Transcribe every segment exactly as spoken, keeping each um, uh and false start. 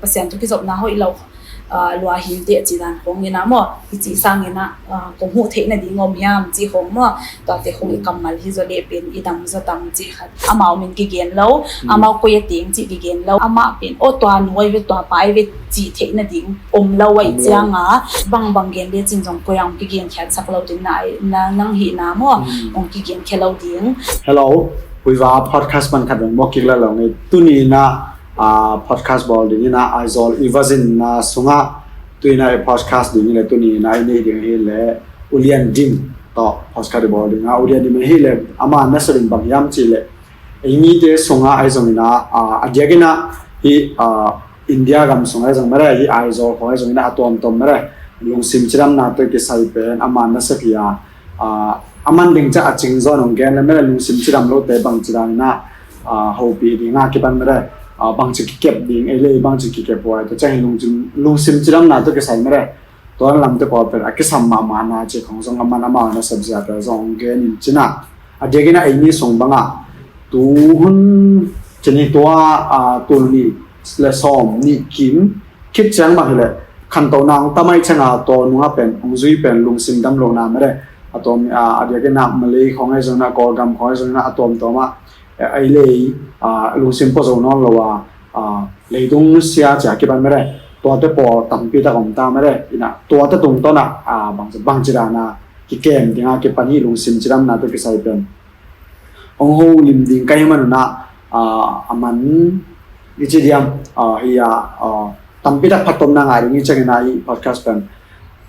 Pasian tawh kizopna hoih lo, ah, lua him teh a ci dan khong ina maw, i cih sang ina, ah, kong huh theih nading om hiam cih khong maw, tuate khong i kammal hi zaw leh pen i dam zaw tam cih khat. Amau min kigen lo, amau koi a teng cih kigen lo, amah pen aw tua nu ai ve, tua pa ai ve cih theih nading om lo ai cianga, bangbang gen le cin zong koi ang kigen khiat sak lo ding na, na nang hihna maw, ong kigen khia lo ding. Hello, Huiva podcast man khat ong mawk kik la lo ngei. Tuni ina, ah, podcast bawl ding ina Aizawl i va zinna sungah, tu ina i podcast ding ina tuni ina i nei ding hi le Ulian Dim tawh podcast i bawl ding a, Ulian Dim hi le ama nasa ding bang hiam ci le, ei mite sungah ai zong ina, ah, a diak ina hi, ah, India gam sungah ai zong mere, hi Aizawl khong ai zong ina a tuamtuam mere, lungsim cidamna tawh kisai pen ama nasa pi a, ah, aman ding ca a cing zaw nong gen le mere, lungsim cidam lote bang ci dan ina, ah, hopih ding a kipan mere, ah, bangci kikep ding, ei le bangci kikep huai, tua ciang hi lungsim, lungsim cidamna tawh kisai mere, tua lamte pawl pen a kisam mahmahna ci khong zong aman amau na sepzia pen zong gen in cina. A diak ina ei mi sung banga, tu hun cini tua, ah, tul nih le sawm nih kim khit ciang bang hi le, khantohna ong tam ai cianga tua nunga pen ong zui pen lungsim dam lohna mere, a tuam, ah, a diak ina Malay khong ai zong ina, Kawlgam khong ai zong ina a tuamtuam ah, eh, ei lei, ah, lungsim pua zo nawn lo a, ah, leitung nusia cia kipan mere, tuate pawl tampi tak om ta mere, ina tuate tungtawn ah, ah, bang, bangci dan a kikem ding a kipan hi lungsim cidamna tawh kisai pen ong holim ding ka hi man ina, ah, aman i ci diam, ah, hi a, ah, tampi tak phattuamna ngah ding i ciang ina i podcast pen,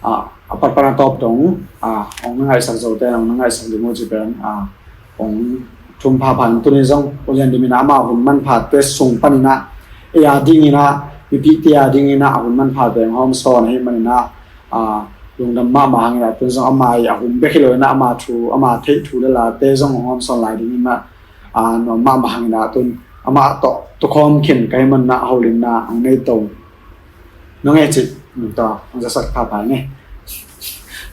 ah, a patpana tawp dong, ah, ong na ngaihsak zote ong na ngaihsak ding uh ci pen, ah, ong thum phapha in tuni zong Ulian Dim ina ama hun manphate sung pan ina, ei a ding ina, mipite a ding ina a hun manphate ong hawm sawn ahi man ina, ah, lungdam mahmah hang ina tun zong ama i a hun bek hi lo ina ama thu, ama theih thu le late zong ong hawm sawn lai ding ina, ah, nuam mahmah hang ina tun ama tawh tukhawm khin ka hi man ina holimna ong nei to. Nong ei cih, nong tawh, nong zasak phapha nge.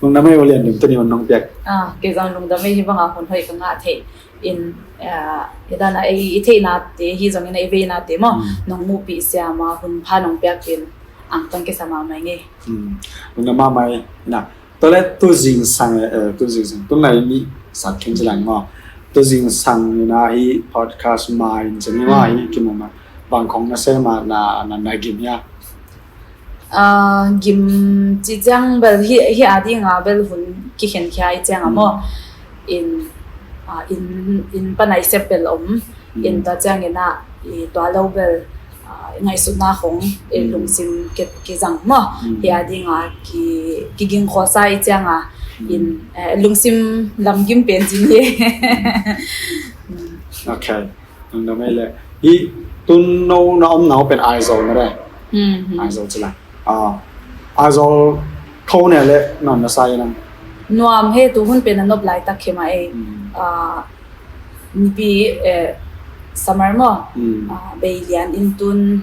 Lungdam ei Ulian Dim tuni hun nong piak. Ah, kei zong lungdam ei hi banga hun hoih ka ngah thei in, ah, i dana ei i theihnate hi zong ina i veinate maw. Nong muhpih siama hun pha nong piak in angtang kisa mahmah nge. Lungdam mahmah ei ina. Tua le tu zingsang, eh, tu zingsang, tu nai ni sat khin ci lang maw. Tu zingsang ina hi podcast ma in ci ni maw hi kimu ma. Bang khong na se ma na, na, na gim ya. Ah, gim ci ciang bel hi, hi a ding a bel hun kikhen khia i ciang a maw. In, ah, in, in panai sep bel om. In tua ciang ina, i tua lo bel, ah, ngaihsutna khong, i lungsim ki, kizang maw. Hi a ding a ki, kiging khawsa i ciang a, in, eh, lungsim lamgim pen ci ni. Ok. Nang dam ei le. Hi tun no na om nau pen Aizawl na re. Aizawl ci la. Ah, Aizawl kho ne le nuam na sa i nang. Nuam he tu hun pen a nop laitak hi mah ei. Ah, nipi, eh, summer maw. Ah, bei lian in tun,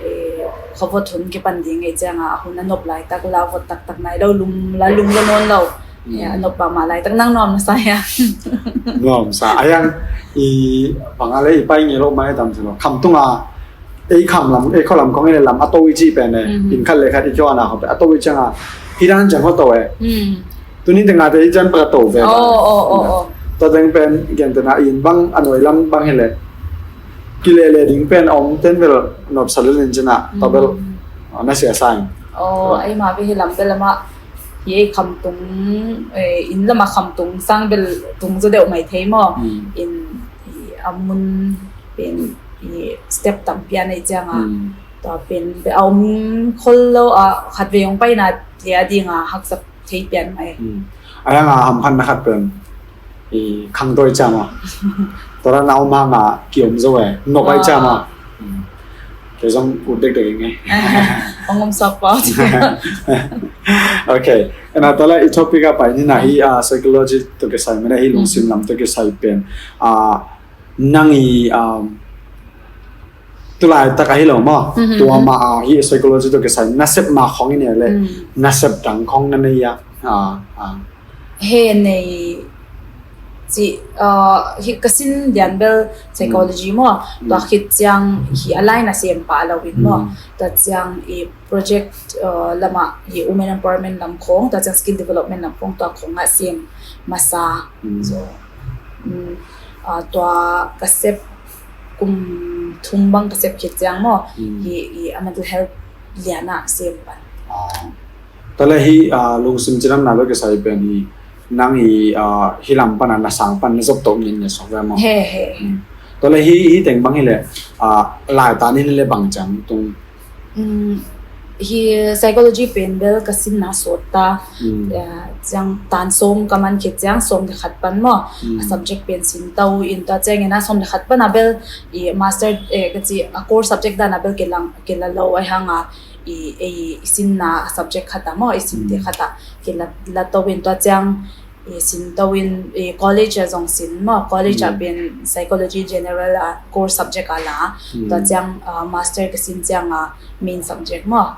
eh, khuavot hun kipan ding ei ciang a, a hun a nop laitak la vot taktak nai lo, lum la lum la nawn lo. Eh, a nop mahmah laitak. Nang nuam na sa hia? Nuam sa. A hiang i bang a le i pai nge lo mai tam se lo. Kham tung a ei kham lam, ei kho lam khong ei lam a to i ci pen e. Inn khat le khat i kio ana kho pen a to i ciang a. Hi dan ciang kho to e. Tuni teng a te i ciang pa to ve. Oh, oh, oh, oh. To teng pen gen tena in bang a nuai lam bang hi le. Ki le le ding pen om ten vel nop sa le len cina. To bel na sia sang. Oh, ei ma ve hi lam bel ma. Hi ei kham tung, eh, inn lama kham tung sang bel tung zaw deuh mai thei maw. In, i, a mun pen, i, step tam pian ei ciang a. Tua pen be a om khol lo a khat vei hong paina te a ding a haksa thei pian mai. A hiang a hamphatna khat pen i khang toi ciang a. Tua dan a om hang a ki om zo e. Nop ai ciang a. Kei zong ut dekdek ing e. Hong om suak pau. Ok. Ena tua le i topic a pai ni na hi, ah, psychology to kisai mene hi lungsim lam to kisai pen. Ah, nang i, um, tulai tak ahi lo maw. Tua ma a hi psychology to kisai nasep ma khong i ne le. Nasep dang khong na nei a. Ah, ah. He nei Ci, uh, hi ka sin lian bel psychology maw. Tua khit ciang hi a line a sem pah lo in maw. Tua ciang i project, uh, lamah hi women empowerment lam khong, tua ciang skill development lam khong, tua khong a sem masa. So, um, uh, tua ka sep kum thum bang ka sep khit ciang maw. Hi, hi a mental health lian a sem pan. Tua le hi, ah, lungsim cidamna bek kisai pen hi nang hi, ah, hi lam pan a na sang pan na zop to ngen ngen sok ve maw. He, he. Tua le hi, hi teng bang hi le, ah, lai tan hi le bang ciang tung. Hi psychology pen bel ka sin na sawt ta. Ah, ciang tan sawm ka man khit ciang sawm le khat pan maw. A subject pen sin to in tua ciang in a sawm le khat pan a bel i master, eh, ka ci a core subject dan a bel kilang, kila lo ai hang a i, i, i sin na subject khat a maw, i sin te khat a kila, la to in tua ciang i sin to in i college a zong sin maw, college a pen psychology general a core subject a la. Tua ciang, ah, master ka sin ciang a main subject maw.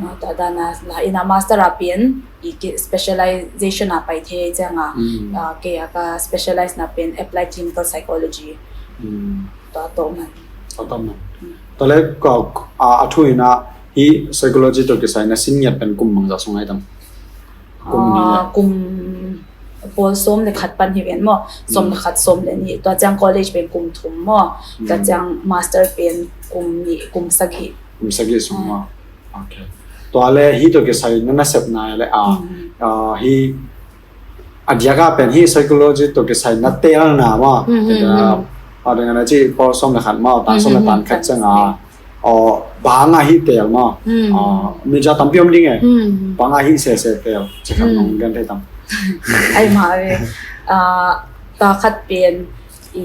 Ah, tua dan a la in a master a pen i ki specialization a pai thei ciang a, ah, kei a ka specialize na pen applied clinical psychology. Tua to man. Tua to man. Tua le ka, ah, a thu in a hi psychology to kisai na sin ngiat pen kum bangzah sung ai tam. Kum ni le. Ah, kum pawl sawm le khat pan hi ven maw. Sawm le khat, sawm le nih. Tua ciang college pen kum thum maw. Tua ciang master pen kum nih, kum sagih. Kum sagih sung maw. Okay. Tua le hi to kisai na na sep na le a, ah, hi a diak a pen hi psychology to kisai na tel na maw. Tua a dang na ci pawl sawm le khat maw, tan sawm le tan khat ciang a. Aw, bang a hi tel maw. Aw, mi ja tampi om ding e. Bang a hi sese tel. Ci khat nong gen thei tam. Ai ma ve. Ah, ta khat pen i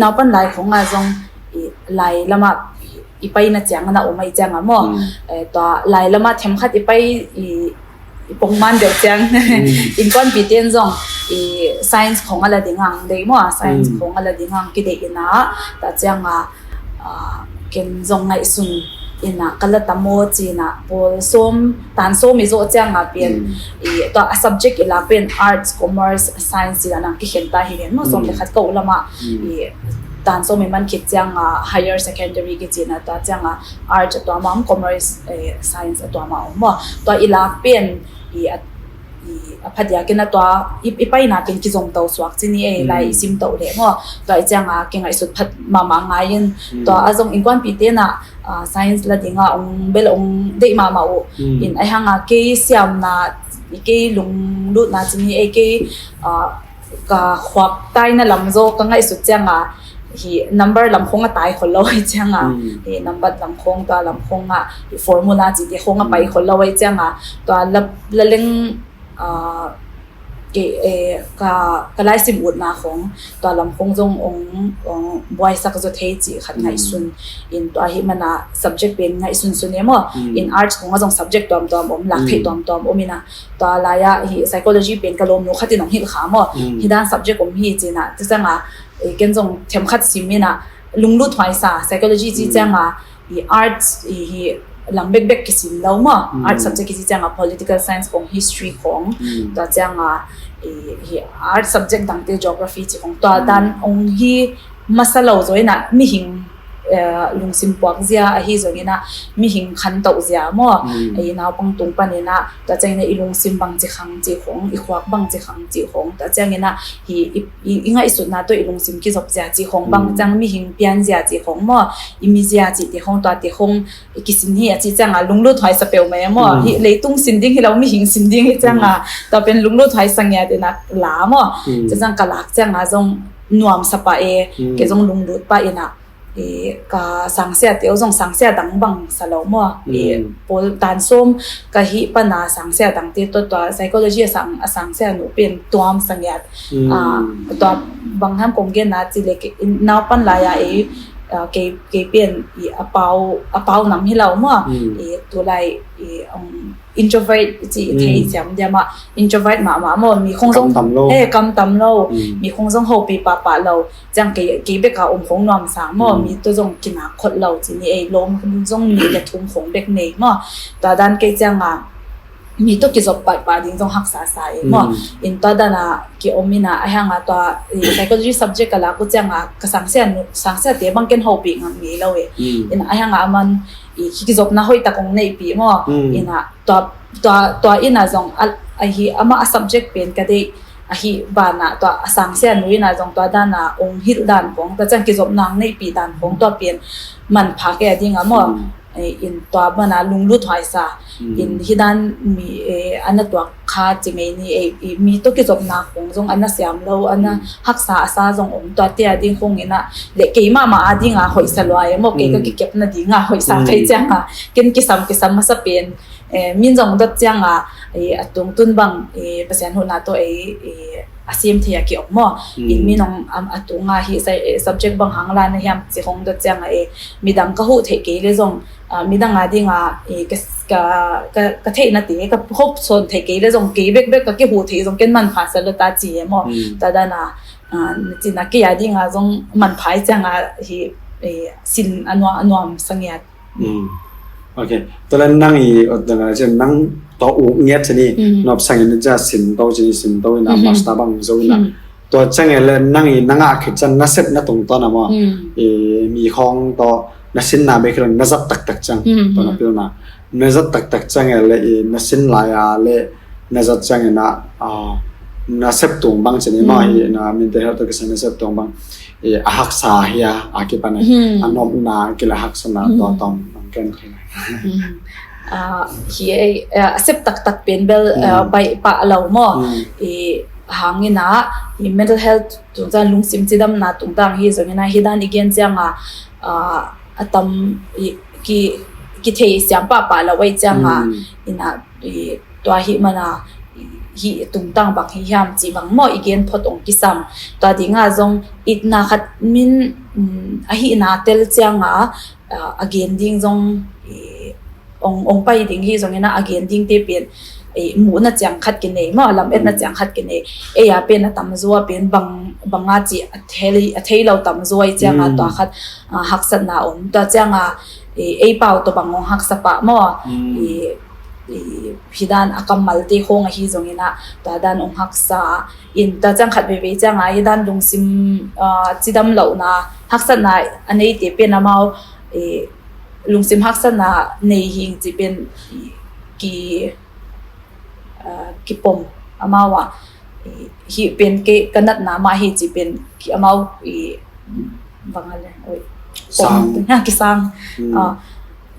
naupan lai khong a zong i lai lama i, i pai na ciang na um ai ciang a maw. Eh, tua lai lama them khat i pai i i pongman deuh ciang innkuanpi ten zong i science khong a la ding ang dei maw, science khong a la ding ang kidei in a, ta ciang a, ah, ken zong ngaihsun in a ka la tam aw ci in a pawl sawm, tan sawm i zawh ciang a pian i tua a subject i lak pen arts, commerce, science ci dan ang kikhen ta hi ven maw. Sawm le khat ko lama i tan sawm i man khit ciang a higher secondary kici in a, tua ciang a arts a tuam a om, commerce, eh, science a tuam a om maw. Tua i lak pen i a, i a phadiak in a tua i, i paina pen kizom to suak ci ni ei, lai i sim to leh maw. Tua i ciang a kingaihsut phat mahmah ngai in, tua a zong innkuanpi ten a, ah, science la ding a ong bel ong deih mahmah uh. In ai hang a kei siamna, kei lunglutna ci ni ei, kei, ah, ka khuak taina lam zaw ka ngaihsut ciang a hi number lam khong a tai khol lo ai ciang a, hi number lam khong, tua lam khong a hi formula ci te khong a pai khol lo ai ciang a, tua la, la leng, ah, ke, eh, ka, ka laisim utna khong tua lam khong zong ong, ong buaisak zaw thei ci khat ngaihsun. In tua hi mana subject pen ngaihsun sun e maw. In arts khong a zong subject tuamtuam om, lak theih tuamtuam om in a, tua lai a hi psychology pen ka lawmnu khat in ong hilh kha maw. Hi dan subject om hi ci in a, ci ciang a, eh, ken zong them khat sim in a, lunglut huai sa, psychology ci ciang a, i arts i hi lam bekbek kisim lo maw. Arts subject kici ciang a political science khong, history khong, tua ciang a i hi arts subject dangte, geography ci khong, tua dan ong hi masa lo zaw in a mihing, eh, lungsim puak zia ahi zong in a mihing khantoh zia maw. I naupang tung pan in a tua ciang in a i lungsim bang ci khang ci khong, i khuak bang ci khang ci khong, tua ciang in a hi i, i, i ngaihsutna tawh i lungsim kizop zia ci khong, bang ciang mihing pian zia ci khong maw, i mi zia ci te khong, tua te khong i kisin hi a ci ciang a lunglut huai sa peuh mai maw. Hi leitung sin ding hi lo, mihing sin ding hi ciang a, tua pen lunglut huai sa ngiat in a la maw. Ci ciang ka lak ciang a zong nuam sa pah e, kei zong lunglut pah in a, i ka sangsia te uh zong sangsia dang bang sa lo maw. I pawl tan sawm ka hih pan a sangsia dangte tawh tua psychology a sang, a sangsia nu pen tuam sa ngiat. Ah, tua bang ham kong gen a ci le kei, naupan lai a ei, ah, kei, kei pen i a pau, a pau nam hi lo maw. I tulai i, um, introvert ci i thei siam diam a, introvert mahmah maw, mi khong zong kam tam lo. Eh, kam tam lo. Mi khong zong hopih pahpah lo. Ciang kei, kei bek a om khong nuam sa maw, mi tawh zong kinak khot lo ci ni ei, lawm zong nih le thum khong bek nei maw. Tua dan kei ciang a, mi tawh kizop pahpah ding zong haksa sa e maw. Mm. In tua dana kiom ina, a hianga tua, eh, psychology subject ka lak uh cianga ka sangsia nu-, sangsiate bang ken hopih ngam ngei lo e. Mm. Ina a hianga aman, eh, kizopna hoihtak ong neihpih maw. Mm. Ina tua, tua, tua ina zong a, ahi ama a subject pen ka deih ahi bana tua a sangsia nu ina zong tua dana ong hilh dan kong, tua ciang kizopna ong neihpih dan kong tua pen manpha kei a dinga maw. Mm. Eh, in tua bana lunglut huai sa. Mm. In hi dan mi, eh, ana tuak kha ci mei ni, eh, i mi tawh kizopna kong zong ana siam lo, ana, mm, haksa a sa zong om, tuate a ding kong ina le kei mahmah a dinga hoihsa lua e maw, kei ka, mm, kikepna dinga hoihsa, mm, kei cianga ken kisam, kisam masa pen, eh, min zong dot cianga, eh, a tungtun bang, eh, Pasian huhna tawh ei, eh, a sim thei a kiom maw. Mm. In min ong, am, a tunga hi sa, eh, subject bang hang la na hiam ci hong dot cianga, eh, midang ka huh theih kei le zong, ah, midang a dinga, eh, ka, ka, ka, ka theihnate ka hopsawn theih kei le zong kei bekbek ka kihuh theih zong ken manpha sa lo ta ci e maw. Mm. Tua dana, ah, na cina kei a dinga zong manpha i cianga hi, eh, sin a nuam, a nuam sa ngiat. Mm. Ok. Tua le nang i, ot dang a cian nang tua uh ngiat cian i, mm, nop sangin a cian sin to cian i, sin to ina, mm-hmm, master bang zo ina. Mm. Tua ciang e le nang i na ngah khit cian na sepna tungtawn a maw. Mm. I mi khong to na sinna bek hi lo na zat taktak ciang. Mm-hmm. Tua na pilna. Na zat taktak ciang e le i na sin lai a le na zat ciang ina, ah, na sep tung bang cian i maw, mm, hi na minte hel to kisa na sep tung bang. I a haksa hi a, a kipan a, hmm, a nopna kila haksana, hmm, tua tawm nang ken thei. Hmm. Ah, hi e, eh, a sep taktak pen bel, eh, hmm, baih pah lo maw. Hmm. I hangina, i mental health tungtang lungsim cidamna tungtang hi zongina hi dan i gen cianga, ah, a tam i ki, kithei siam pahpah lo ei cianga, hmm, ina i tua hi mana hi tungtang bang hi hiam ci bang maw i gen phot ong kisam. Tua dinga zong itna khat min, mm, a hihna tel cianga, ah, a gen ding zong i ong, ong pai ding hi zongina a gen dingte pen i muhna ciang khat kinei maw, lam etna, mm, ciang khat kinei. Ei a pen a tamzaw a pen bang, banga ci a thei, a thei lo tamzaw i cianga, mm, tua khat, ah, haksatna om. Tua cianga i, ei pau tawh bang ong haksa pah maw. Mm. I, i, hi dan a kammalte khong ahi zongina tua dan ong haksa. In tua ciang khat veivei cianga hi dan lungsim, ah, cidam lohna, haksatna a neite pen amau, i, lungsim haksatna nei hing ci pen i, ki, ah, kipom amau a. I, hi pen ke ka natna mah hi ci pen ki amau i, bang a le, oi, sang. Pom, ha, kisang. Hmm. Ah,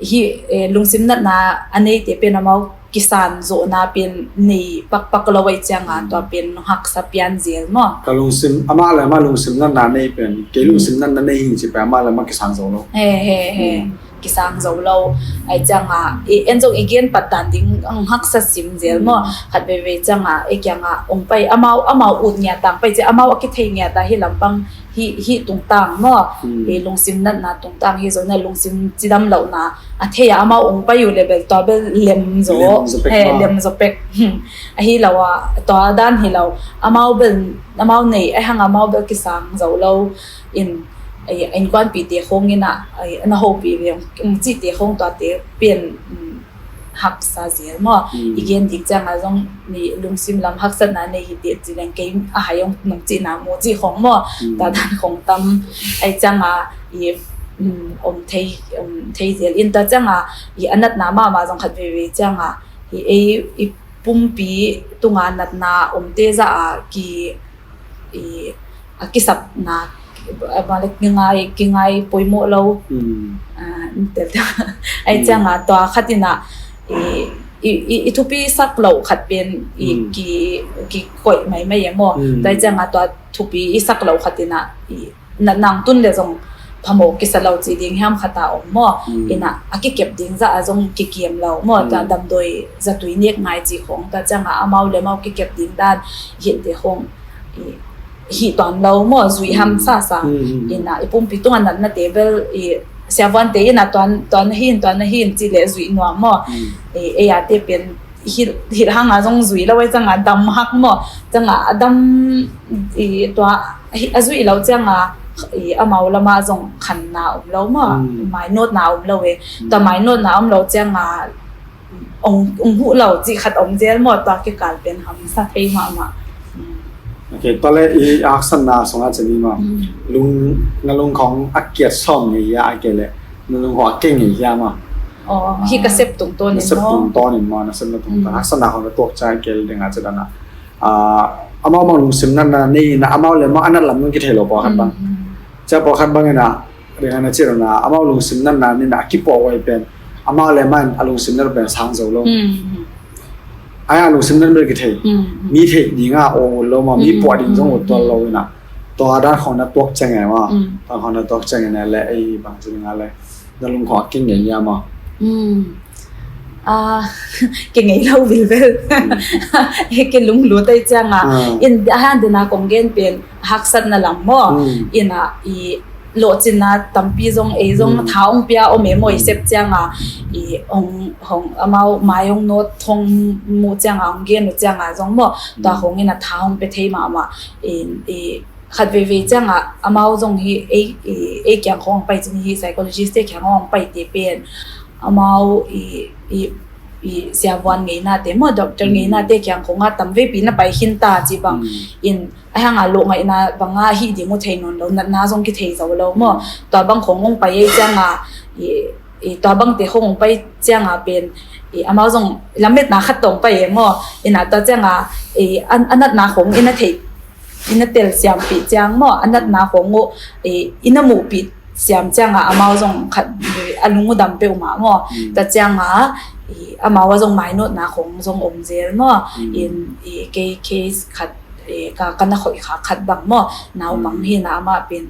hi, eh, lungsim natna a neite pen amau kisan zawhna pen nei pakpak lo ei cianga, hmm, tua pen haksa pian zel maw. Ka lungsim, amah le amah lungsim natna nei pen, kei, hmm, lungsim natna nei hing ci pen amah le amah kisang zo lo. He, he, he. Hmm. Kisang zo lo. Ai cianga i en zong i gen pat dan ding ang haksa sim zel maw. Mm. Khat veivei cianga i kianga ong pai amau, amau ut ngiat tang pai ci amau a kithei ngiat a hi lampang hi, hi tungtang maw. Mm. I lungsim natna tungtang hi zongina lungsim cidam lohna a thei a amau ong pai uh le bel tua bel lem zo. Lem zo pek, he, maw. Lem zo pek. Ahi lo a tua dan hi lo. Amau bel, amau nei a hang amau bel kisang zo lo. In, ai, innkuanpihte khong ina, ai, na hopih ve ong, ong cihte khong tuate pen, um, haksa zel maw. Mm. I gen ding cianga zong ni lungsim lam haksatna nei hi te ci leng kei a hai ong nong cihna mu cih khong maw. Mm. Tua dan khong tam ai cianga i, um, om thei, om thei zel. In tua cianga i a natna mahmah zong khat veivei cianga i ei, i pumpi tunga natna omte zah a ki, i, a kisapna, a, a, kingai, kingai poimawh lo. Mm. A, tel tel. Ai, mm, cianga tua khat ina, i, i, i, i thupi sak lo khat pen, i, mm, ki, kikoih maimai e maw. Mm. Tua ai cianga tua thupi i sak lo khat ina, i, na nang tun le zong phamawh kisa lo ci ding hiam khata om maw. Mm. Ina a kikep ding zah a zong kikiam lo maw. Mm. Tua damdawi zatui nek ngai ci khong. Tua cianga amau le amau kikep ding dan hinte khong, i, hih tuan lo maw. Zui, mm, hamsa sa. Mm, mm, mm. Ina i pumpi tunga natnate bel i siavuante ina tuan, tuan hin, tuan hin ci le zui nuam maw. Mm. I, ei a te pen hilh, hilh hanga zong zui lo ai cianga dam hak maw. Cianga a dam i tua a zui lo cianga i amau lama zong khanna om lo maw. Mm. Mainawtna om lo e. Mm. Tua mainawtna om lo cianga ong, ong huh lo cih khat om zel maw, tua kikal pen hamsa thei mahmah. Mm. Ok, tua le i haksatna sungah ci ni maw. Mm. Lung, na lung khong a kiat sawm ngei hia a kei le na lung khong a kei ngei hia maw. Oh, hi ka sep tungtawn in maw. Na sep tungtawn in maw, na sep na tungtawn. Mm. Haksatna khong na tuak ciang a kei le ding a ci dan a. Ah, amau mang lungsim natna nei in a amau le amau a nat lam nung kithei lo pawlkhat bang. Mm, mm. Cia pawlkhat bang in a, ding a na ci lo na, amau lungsim natna nei in a kipuah huai pen. Amau le amau in a lungsim natna pen sang zo lo. Mm, mm. Ai a lungsim natna bel kithei. Mm, mm. Mi theih ding a aw ut lo maw, mi puah ding zong ut tuan lo in a. Tua dan khong na tuak ciang e maw. Mm. Tua khong na tuak ciang e na le ei bang ci ding a le. Na lung khong a kei ngei hia maw. Mm. Ah, kei ngei lo vilvel. Mm. Kei lunglut ai ciang a. Ah. In a han dena kong gen pen haksatna lam maw. Mm. In a i lawhcinna tampi zong ei zong tha ong pia om e maw i sep ciang a. I hong, hong amau mai hong nawt hong mu ciang a hong gen uh ciang a zong maw. Tua khong in a tha hong pia thei mahmah. In i khat veivei ciang a amau zong hi ei, i, ei kiang khong pai cin hi psychologist te kiang khong pai te pen. Amau i, i, i siavuan ngeina te maw, doctor ngeina te kiang khong a tam veipi na pai khin ta ci bang. Mm. In a hang a loh ngaihna bang a hi ding uh thei nawn lo, natna zong kithei zo lo maw. Mm. Tua bang khong ong pai ei ciang a, i, i tua bang te khong ong pai ciang a pen, i amau zong lametna khat tong pai e maw. In a tua ciang a, i a, a natna khong in a thei in a tel siampih ciang maw, a natna khong uh, i, in a muhpih siam ciang a, amau zong khat, a lung uh dam peuhmah maw. Mm. Tua ciang a, i, amau a zong mainawtna khong zong om zel maw. Mm. In, i, kei case khat, i, ka, ka na khoih kha khat bang maw. Naupang hi in a amah pen,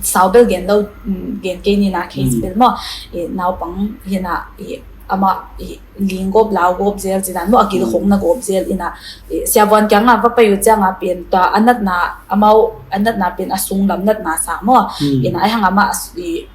sau bel gen lo, mm, gen kei ni na case bel maw. I, naupang hi in a, i, amah, i, ling gawp, lau gawp zel ci dan maw, a gil khong na gawp zel in a, i, siavuan kiang a va pai uh ciang a pen tua a natna, amau a natna pen a sunglam natna sa maw. Mm. In a ai hang amah a s-, i,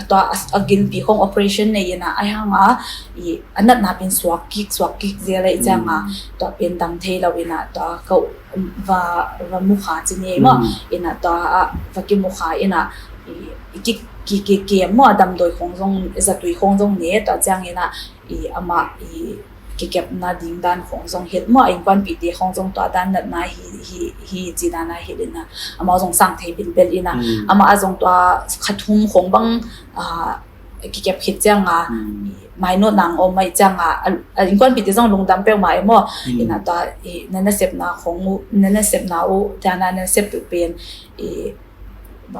tua a s-, a gilpi khong operation nei in a ai hang a, i, a natna pen suak kik, suak kik zel ai ciang a, tua pen dang thei lo in a tua ka, um, va, va mu kha ci ni maw. Mm. In a tua a va kimu kha in a, i, i ki, ki, ki, ki maw a damdawi khong zong, zatui khong zong ne tua ciang in a, i amah i kikepna ding dan khong zong hilh maw, a innkuanpihte khong zong tua dan natna hi, hi, hi ci dan a hilh in a, amau zong sang thei bilbel in a, amah a zong tua kha thum khong bang, ah, kikep khit ciang a, i mainawtna ang om ai ciang a, a, a innkuanpihte zong lungdam peuhmah e maw, in a tua i na nasepna khong uh, na nasepna uh, tua na nasep uh pen, i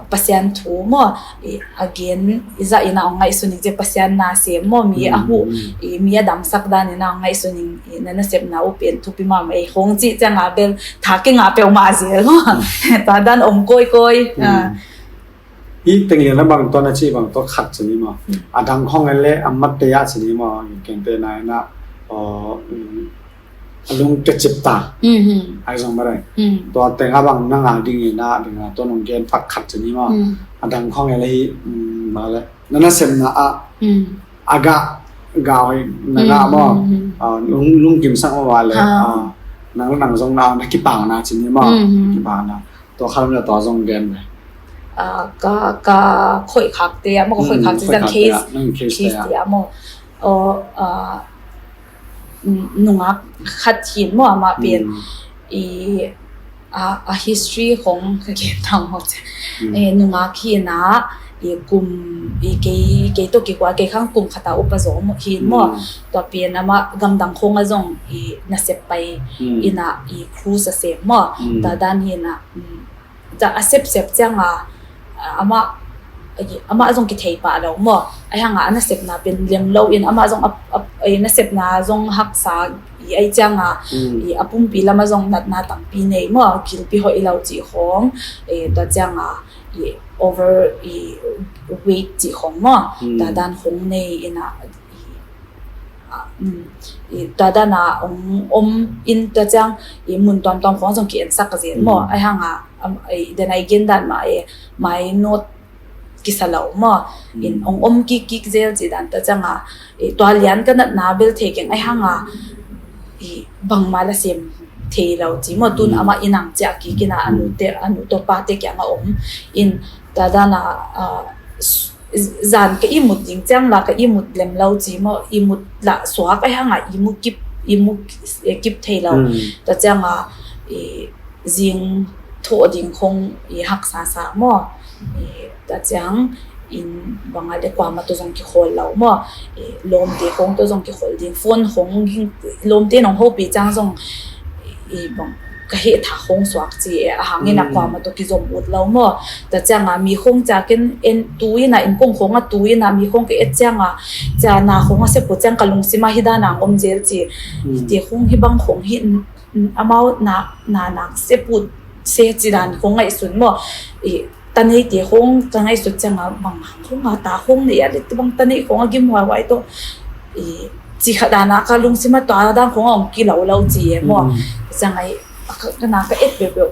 Pasian thu maw, i, a gen, i zah in a ong ngaihsun ing ci Pasian na sem maw, mi a huh, i, mi a damsak dan in a ong ngaihsun ing, i, na nasepna uh pen thupi mahmah ei khong cih ciang a bel tha kingah peuhmah zel maw. Tua dan om kawikawi. Mm. Ah. Hih teng lian a bang tua na cih bang tua khat ci ni maw. Mm. A dang khong en le a mat te ah ci ni maw, kente na in a, aw, mm, a lung kecip ta. Mhm. Ai zong ba dai. Mm. Tua teng a bang na ngah ding in a, ding a tua nong gen pak khat ci ni maw. Mm. A dang khong e le hi, mm, ba le. Na nasepna ah, mm, a gah, gah hoih na ngah maw. Mm, mm, mm. Ah, lung, lungkim sak maw ba le. Ah. Ah, nang le nang zong na, na kipakna ci ni maw. Mm, mm. Kipakna. Tua khat le tua zong gen le. Ah, ka, ka khoih khak te ah maw, ka khoih khak, mm, te ah, case, nang case te ah maw. Aw, ah, nungak khat hi in maw, amah pen, mm, i, a, a history khong ka gen tang maw ci. Mm. Eh, nungak hi in a, i kum, i kei, kei tawh kikual, kei khang kum khat a upa zaw maw, hi in maw. Mm. Tua pen amah gamdang khong a zong i nasep pai, mm, in a i cruise a sem maw. Mm. Tua dan hi in a, mm, tua a sepsep ciang a, amah, amah zong kithei pah lo maw. Ai hang a, a nasepna pen lem lo in, amah zong a, a, a nasepna zong haksa i ai ciang a, mm, i a pumpi lam a zong natna tampi nei maw, gilpi hoih lo cih khong, eh, tua ciang a, i over, i weight cih khong maw, mm, tua dan khong nei in a, i, ah, mm, i, tua dan a ong om in tua ciang, i mun tuamtuam khong zong ki-ensak zel maw. Mm. Ai hang a, am, i, den a i gen dan mah, i, mainawt kisa lo maw. Mm. In ong om kikkik zel ci dan tua ciang a, i, tua lian ka natna bel thei keng ai hang a, i, bangmah la sem thei lo ci maw. Tun, mm, amah in ang ciah kik in a, a nu te, a nu tawh pa te kiang a om. In tua dan a, a, s-, zan ka ihmut ding ciang la ka ihmut lem lo ci maw, ihmut lah suak a hang a ihmut kip, ihmut, eh, kip thei lo. Tua ciang a, eh, zing thawh ding khong i haksa sa maw. Eh, tua ciang in bang a le kuamah tawh zong kikhawl lo maw. Eh, lawmte khong tawh zong kikhawl ding, phone khong, lawmte nong hopih ciang zong i bang ka heh tha khong suak ci, eh, a hangin a kuamah tawh kizom ut lo maw. Tua ciang a mi khong ciang ken en tu in a, innkuan khong a tu in a mi khong ka et ciang a, ciang na khong a sep ut ciang ka lungsim a hi dan a om zel ci. Te khong hi bang khong hi, amau na, na nak sep ut se ci dan khong ngaihsun maw. I, ta neite khong ka ngaihsut ciang a bang hang khong a ta khong nei a le bang ta nei khong a gim huaihuai tawh, i, ci khat dan a ka lungsim a tua dan khong a ong kilo lo ci e maw. Ciang a i, ka, ka na ka et peuhpeuh,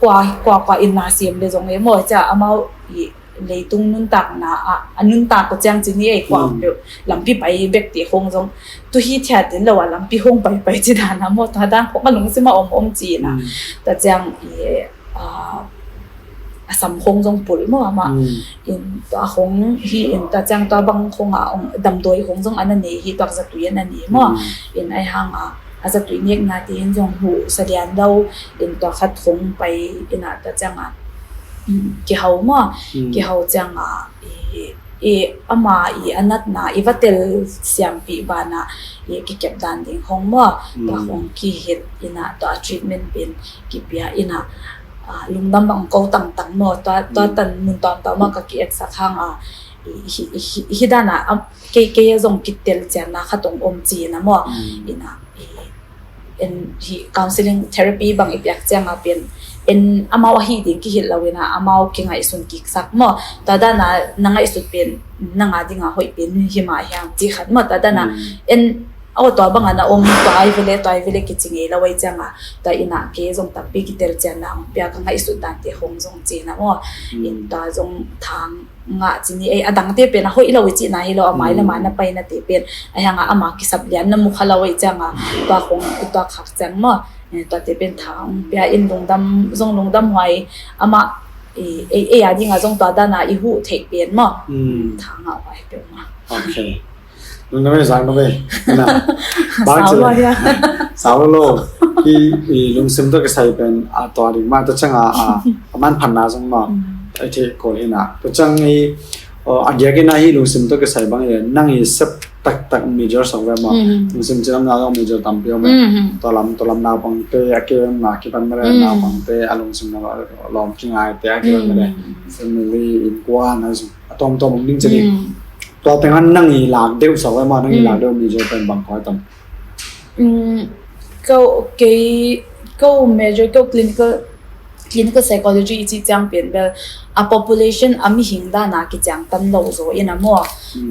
kua, kua, kua in na siam le zong e maw. Ciang amau i leitung nuntakna a, a nuntak ko ciang ci ni ei, kua peuh lampi pai bek te khong zong tu hi thiat in lo a lampi khong paipai ci dan a maw, tua dan khong a lungsim a om om ci na. Tua ciang i, a, a sam khong zong pul maw amah. In tua khong hi in tua ciang tua bang khong a ong damdawi khong zong a na nei hi, tua zatui a na nei maw. In a hang a, a zatui nekna te in zong huh sa lian lo, in tua khat khong pai in a tua ciang a, mm, kihau maw. Kihau ciang a, i, i ama i a natna i va tel siampih ban a, i kikep dan ding khong maw. Tua khong kihilh in a tua treatment pen kipia in a, a, lungdam bang ko tangtang maw. Tua, tua tan mun tuamtuam a ka ki-etsak hang a, i, hi, hi, hi dan a, am, kei, kei a zong kitel cianna khat ong om ci na maw. In a, i, en hi counseling therapy bang i piak ciang a pen en amau ahi ding kihilh lo in a amau kingaihsun kiksak maw. Tua dan a na ngaihsut pen nang a ding a hoih pen hi mah hiam ci khat maw. Tua dan a en aw tua bang a na om, tua ai vele, tua ai vele kici ngei lo ai ciang a, tua in a kei zong tampi kitel cianna ong pia, ka ngaihsut dan te khong zong ci na maw. In tua zong thang ngah ci ni ei, a dangte pen a hoih lo i cihna hi lo, a mai le mai na paina te pen a hang a ama kisap lian na mu kha lo i ciang a, tua khong i tua khak ciang maw. Eh, tua te pen thang pia in lungdam, zong lungdam huai amah i, ei, ei a ding a zong tua dan a i huh theih pen maw. Thang ngah huai peuh maw. Okay. Nung na ve, zang na ve. Na. Bang sau ci lo le. Hia. Sau lo lo. Hi, i lungsim tawh kisai pen a tua ding mah, tua ciang a, a, a manphatna zong mah. Ai thei ko hi na. Tua ciang i, o, a giak in a hi lungsim tawh kisai bang i nang i sep taktak major sok ve mah. Lungsim ci lam na zong major tampi om ve. Tua lam, tua lam naupangte a kem na kipan mah le, naupangte a lungsim na lawm kingaite a kipan mah le. Family, innkuan a zong a tuamtuam om ding ci ni. Tua teng an nang i lak deuh sa vai ma, nang i lak deuh major pen bang koi tam? Mm, ko, kei, ko major, ko clinical, clinical psychology i ci ciang pen bel a population a mihing dan a kiciang tan lo zaw in a maw.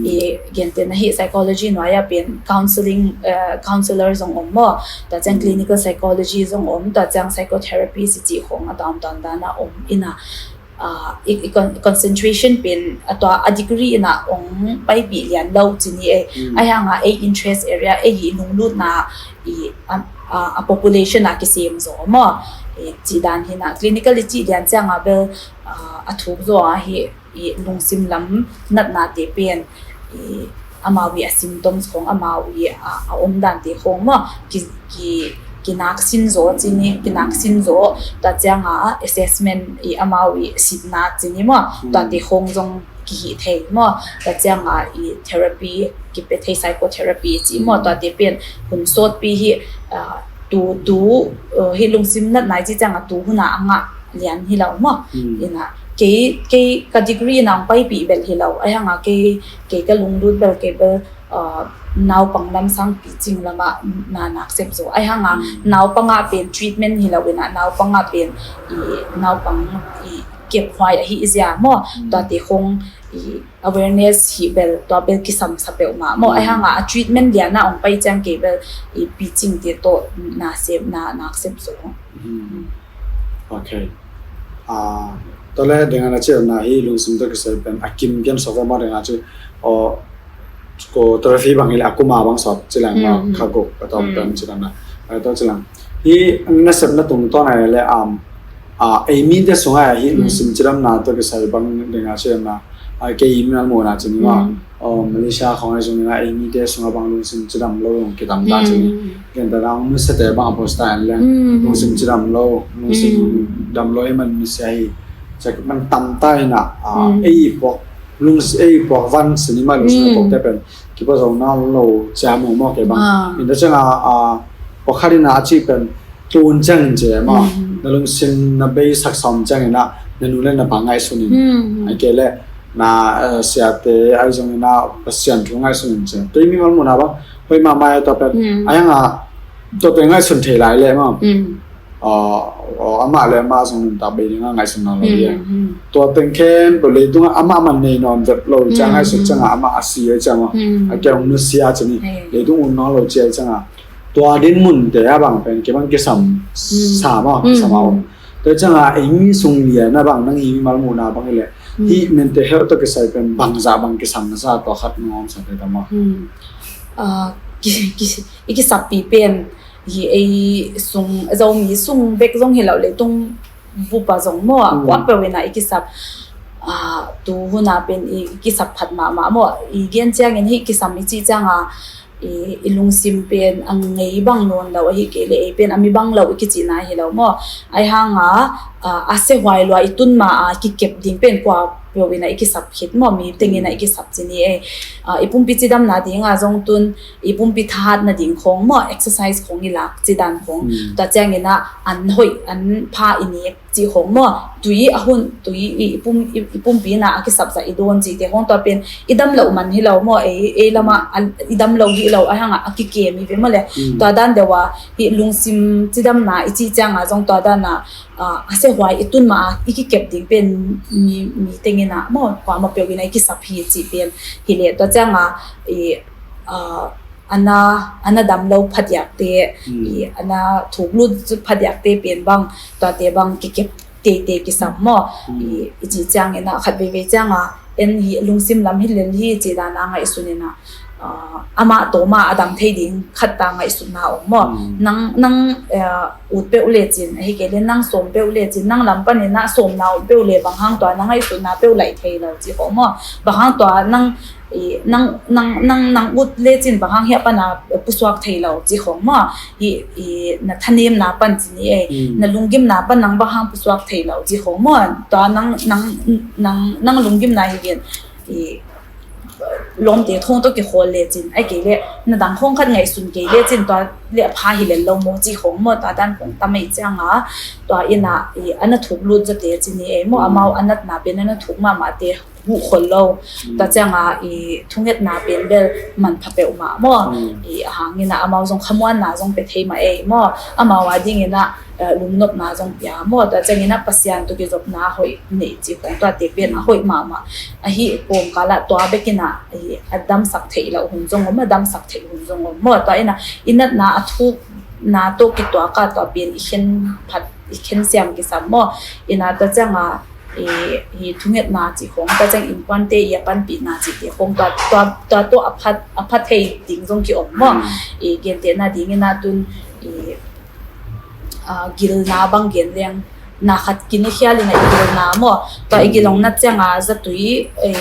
I gente na hi psychology nuai a pen counseling, eh, counselor zong om maw. Tua ciang clinical psychology zong om, tua ciang psychotherapy si ci khong a dan dan dan a om in a. Ah, i, i con-, concentration pen a tua a degree in a ong paipih lian lo ci ni e. A hang a ei interest area, ei i lunglutna i a, a, a population a kisem zaw maw. I ci dan hi na clinical i ci lian ciang a bel, ah, a thuk zaw a hi i lungsim lam natna te pen i amau i a symptoms khong amau i a, a om dan te khong maw ki, ki, kinak sin zaw ci ni, kinak sin zaw. Tua ciang a assessment i amau i sitna ci ni maw. Tua te khong zong kihi thei maw. Tua ciang a i therapy, kipe thei psychotherapy ci maw. Tua te pen hun sawtpi hi, ah, tu, tu, uh, hi lungsim natna i ci ciang a tu hun a a ngah lian hi lo maw. Ina kei, kei ka degree in a ong paipih bel hi lo. A hang a kei, kei ka lunglut bel kei bel, uh, naupang lam sang picing lam a na nak sep zaw. A hang a naupang a pen treatment hi lo ina naupang a pen i naupang i kep huai ahi i zia maw. Tua te khong i awareness hi bel tua bel kisam sa peuh mah maw. A hang a a treatment lian a ong pai ciang kei bel i picing te tawh na sep, na nak sep zaw. Okay. Ah, tua le ding a na ci na hi lungsim tawh kisai pen a kim kian sok ve maw ding a ci, o, ko therapy bang hi le a kuma bang sawt ci lang maw, kha guk a tawm pen ci lang na. Ai tawh ci lang. Hi na sep na tung tawh na le, um, ah, ei mi te sung a hi lungsim cidamna tawh kisai bang ding a ci na. A kei i mimal muhna cin i mah. Mm. Aw, Malaysia khawng ahi zongin ah ei mite sungah bang lungsim cidam lo zong kitam ta cin i. Mm. Gentehna hong nusiate bang a post ta en leng. Mm. Lungsim cidam lo, lungsim dam lo i man nusia hi. Cak man tam ta in ah, ah, ei puak, lung, ei puak van sin i mah lungsim puakte pen kipazo nawn lo cia mawkmawk kei bang. Ah. Inta ciangah, ah, pakhat in ah a cih pen tun ciangin ci e maw. Mm. Na lungsim na beisak sawm ciangin ah na nu le na pa ngaihsun in. Mm. Ahih kei leh na, eh, siate ahi zongin ah Pasian thu ngaihsun in ci e. Tua i mimal muhna bang hoih mahmah e tua pen. Mm. Ahi hang ah tuate ngaihsun thei lai leh maw. Mm. Ah, ah, amah le amah zong nuntak bei ding a ngaihsun nawn lo hi. Mm, mm. Tua teng khempeuh leitungah amah man nei nawn vet lo ciang, mm, ngaihsun ciangah amah a si e ciang maw. Mm. A kei hong nusia cin i. Hey. Leitung ut nawn lo cia ciangah tua dinmunte a bang pen kei bang kisam sa maw, kisam a om. Tua ciangah ei mi sung lian a bang nang i mimal muhna bang hi leh hih mental health tawh kisai pen bangzah bang kisam na sa, tua khat nong om sa te ta maw. Hmm. Ah, ki, ki, i kisappi pen hi ei sung, Zomi sung bek zong hi lo, leitung bup a zong maw, a kuapeuh in ah i kisap, ah, tu hun a pen i kisap phat mahmah maw. I gen ciangin hih kisam i cih ciangah i, i lungsim pen a ngei bang nawn lo, ahih kei leh ei pen a mi bang lo i kicihna hi lo maw. Ahi hang a, ah, a siahuai lua i tun ma a kikep ding pen kuapeuh in ah i kisap khit maw, mi teng in ah i kisap cin i. Ah, i pumpi cidamna ding a zong tun i pumpi thahatna ding khawng maw, exercise khawng i lak cidan khawng. Mm. Tua ciangin ah an hoih, an pha i nek cih khawng maw, tui a hun, tui i, i pum, i, i pumpi in ah a kisapzah i dawn cihte khawng, tua pen i dam loh man hi lo maw, ei, ei lamah a, i dam lo hi lo, ahi hang ah a kikem i ve maw le. Mm. Tua dan deuh a, hih lungsim cidamna i cih ciangah zong tua dan a, ah, a siahuai i tun ma a i kikep ding pen mi, mi teng in ah maw, kuamah peuh in ah i kisap hi cih pen hi leh, tua ciangah i, ah, a na, a na dam lo phadiakte, mm, i a na thuk lut phadiakte pen bang, tuate bang kikep teitei kisam maw. Mm. I, i cih ciangin ah khat veivei ciangah en hi lungsim lam hi lel hi cih dan a ngaihsun in ah, ah, amah tawm a a dam thei ding khat ta ngaihsutna om maw. Mm. Nang, nang, eh, ut peuh lecin, ahih kei leh nang sawm peuh lecin, nang lam panin ah sawmna om peuh le bang hang tua na ngaihsutna peuh laih thei lo cih khawng maw. Bang hang tua nang i, nang, nang, nang, nang ut lecin bang hang hiah pan a pusuak thei lo cih khawng maw. I, i, na thanemna pan cin i, eh, mm, na lunggimna pan nang bang hang pusuak thei lo cih khawng maw. Tua nang, nang, nang, nang lunggimna hi gen, i, lawmte thawng tawh kikhawl lecin, ahih kei leh na dang khawng khat ngaihsun kei lecin tua leh a pha hi lel lo maw cih khawng maw. Tua dan khawng tam ei ciangah tua in ah i, a na thuk lut zawte cin i, eh, maw, mm, amau a natna pen a na thuk mahmahte huh khol lo. Mm. Tua ciangah i thungetna pen bel manpha peuhmah maw. Mm. I a hang in ah amau zong khamuanna zong pia thei mah ei maw. Amau a ding in ah, eh, lungnopna zong pia maw. Tua ciangin ah Pasian tawh kizopna hoih nei cih khawng tuate pen a hoih mahmah. Ahi kawmkal ah tua bek in ah i a damsak theih loh hun zong om, a damsak theih hun zong om maw. Tua in ah i natna a thukna tawh kituak a tua pen i khen phat, i khen siam kisam maw. In ah tua ciangah i, i thungetna cih khawng, tua ciang innkuante i a panpihna cihte khawng, tua, tua, tua tawh a phat, a phat thei ding zong ki-om maw. Mm. I gentehna ding in ah tun i, ah, gilna bang gen leng, na khat kinikhia in ah i gilna maw. Tua i gil hong nat ciangah zatui, i,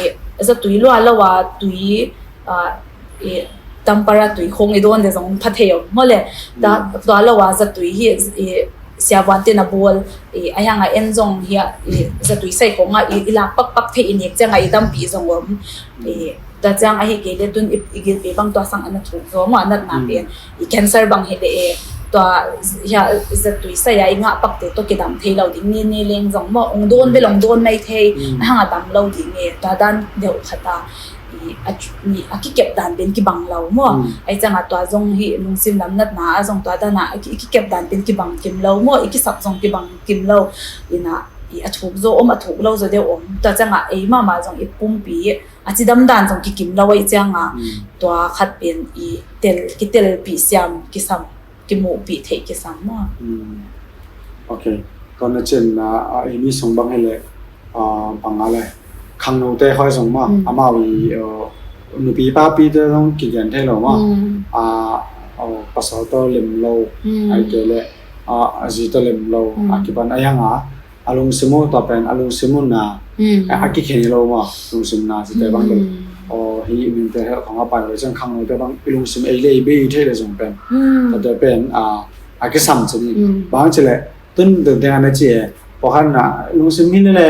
zatui lua lo a tui, ah, i, tampara tui khawng i dawn le zong pha thei om maw le. Tua, mm, tua lo a zatui hi, i, siavuante na bawl, i, a hiang a en zong hi a, i, zatui sai khawng a, i, i lak pakpak thei i nek ciang a, i dampi zong om. Mm. I, tua ciang ahih kei le tun i, i gilpi bang tua sang a na thuk zaw maw, a natna, mm, pen. I cancer bang hi le e, tua hi a, zatui sai a, i ngah pakte tawh kidam thei lo ding ni, ni leng zong maw, ong dawn, mm, bel ong dawn mai thei, mm, a hang a dam lo ding e, tua dan deuh khat a. I, a, i, a kikep dan pen kibang lo maw. Mm. Ahi ciangah tua zong hi lungsim lam natna ah zong tua dan ah, a ki, i kikep dan pen kibang kim lo maw, i kisap zong kibang kim lo. Inah, i a thuk zaw om, a thuk lo zaw deuh om. Tua ciangah ei mahmah zong i pumpi a cidam dan zong kikim lo ahi ciangah, mm, tua khat pen i tel, kitelpih siam kisam, kimuhpih theih kisam maw. Mm. Ok. Tua na cin, ah, ah, ei mi sung bang hi leh, ah, bang a leh khangnote khoi zong maw, mm, amau i, uh, nupi papite zong kigen thei lo maw. Mm. Ah, oh, pasal tawh lem lo, mm, ahih kei leh, ah, a zi tawh lem lo, mm, a kipan a hiang a, a lungsim uh, tua pen a lungsim uh na, a, a kikhen hi lo maw, lungsim na cite bang bel. Aw, hi i mental health khong a pai lo ciang khangnote bang i lungsim ei le ei bei thei le zong pen, tuate pen a, a kisam ci ni. Bang ci le tun tun teng a na ci e, pawlkhat na lungsim hi le le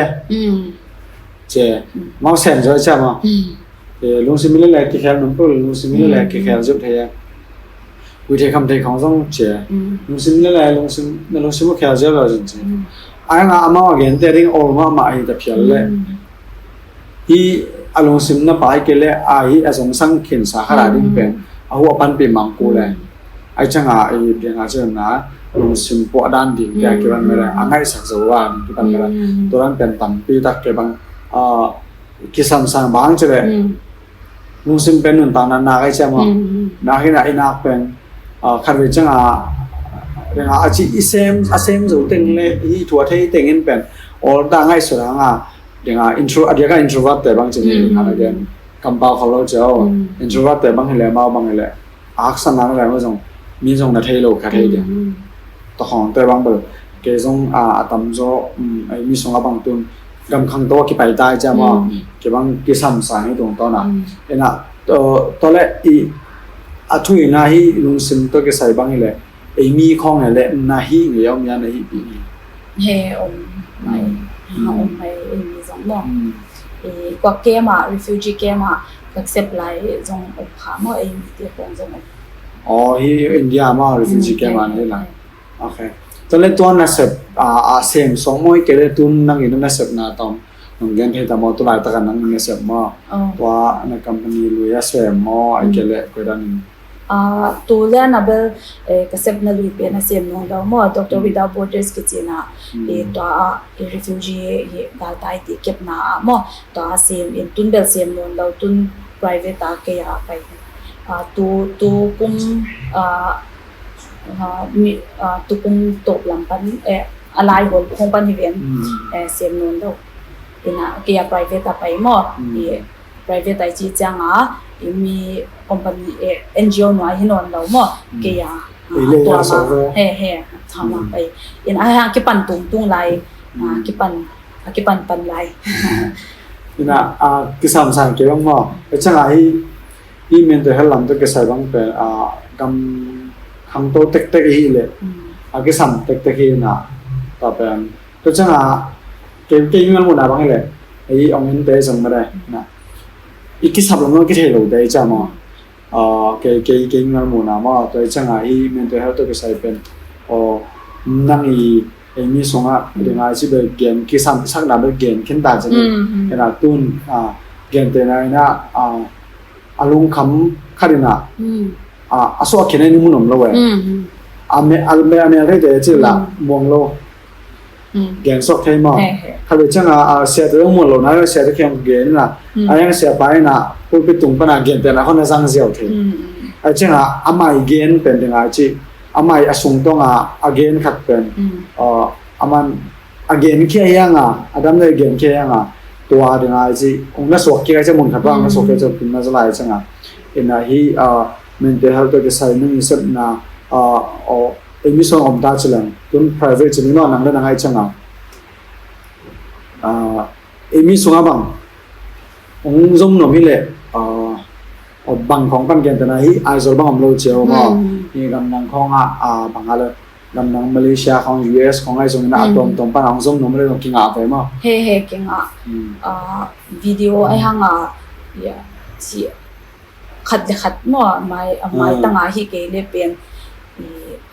ci e, mau sem zaw cia maw. Lungsim hi le le kikhel num pul, lungsim hi le le kikhel ziau thei e. Ui thei kham thei khong zong ci e. Lungsim hi le le lungsim, na lungsim uh khel ziau lo zin ci e. Ai nga amau a gente ding ol mahmah ahi ta phial le, hi a lungsim na pai ke le, a hi a zong sang khinsa khat a ding pen a hu a panpih mangku le, ai cianga i bianga ciang na lungsim puah dan ding te a kiban mele, a ngaihsak zo a kiban mele. Turan pen tampi tak ke bang, a, kisamsang bang ci le, lungsim pen nuntakna nak ai cia maw. Nak hi na i nak pen, a, khat vei cianga, denga a ci i sem, a sem zo teng le, i thu a thei teng in pen ol ta ngaihsut hanga, denga intro, a diaka introvert te bang ci ni, denga na gen kampau khol lo cia o. Introvert te bang hi le, mau bang hi le, a haksatna na lem zong mi zong na thei lo kha thei ding. Tua khong te bang bel kei zong, a, a tamzaw, um, ei mi sung a bang tun gam khangto a kipai tai cia maw. Kei bang kisamsang hi tungtawn a. Ina, tua, tua le i a thu ina hi lungsim tawh kisai bang hi le, ei mi khong hi le na hi ngei om ia na hi pi hi. He om mai, ha om mai ei mi zong maw. I kua camp ah, refugee camp ah ka sep lai zong om kha maw, ei mite khong zong om. Aw, hi India maw, refugee camp ah na hi lai. Ok. Tua le tua na sep, a, a sem song maw, i ke le tun nang i na sep na tom nong gen thei ta maw, tu laitak a nang na sep maw. Tua na company lui a sem maw, ai ke le koi dan in. A, tu le na bel, eh, ka sepna lui pen a sem nung dau maw, Doctor Without Borders kici na, eh, tua a, eh, refugee, eh, galtai ti kepna ah maw, tua a sem in tun bel sem nung dau, tun private a kei a pai. A, tu, tu kum, a, a, mi, a, tu kum tawp lam pan, eh, a lai hol khong pan hi ven, eh, sem nung dau. Ina kei a private a pai maw, eh, private ai ci cianga, i mi company, eh, N G O nuai hi nawn lo maw, kei a, ah, tua ma, he, he, tua ma pai. In a hang kipan tung tung lai, ah, kipan, a kipan pan lai. Ina, ah, kisam sang kei bang maw, e cianga hi, i mental health lam tawh kisai bang pen, ah, gam khangto tektek i hi le, a kisam tektek hi na, ta pen, tua cianga, kei, kei ngal muna bang hi le, ei ong in te zong ma dai na. I kisap lam nong kithei lo te i cia maw. Kei, kei, kei ngal muna maw, tua i cianga hi mental health tawh kisai pen. Aw, nang i, ei mi sunga, dinga i ci bel gen, kisam, sakna bel gen, khin ta ciang. Ena tun, a, gen te na ina, a, a lungkham khat ina, a, a suak khin a i ni mun om lo e. A me, a me, a me, a me, a me, a me, muang lo. Gen sok thei maw. Khat vei cianga, a, siate zong muan lo na, siate kiang gen na. A yang sia pa ina, pulpit tung pana gen pen a hon a zang ziau thei. A cianga, a mai gen pen dinga ci, a mai a sung tonga, a gen khat pen. A, a man, a gen kia hianga, a dam le gen kia hianga, tua dinga ci, ung na suak kia ci mun khat bang na suak kia ci, kum na zalai cianga. Ina hi, a, mental health tawh kisai nung i sepna, a, o, ei mi sung om ta ci leng, tun private ci ni no nang le nang ai cianga. A, ei mi sunga bang, ong zom nom hi le, a, o bang khong pan gen tena hi, Aizawl bang om lo cia o maw. Hi gamdang khong a, a, bang a le, gamdang Malaysia khong, U S khong ai zong ina a tom tom pan ong zom nom le zong kinga ve maw. He, he, kinga. A, video ai hanga, ya, ci, khat le khat maw, a mai, a mai tanga hi kei le pen, i,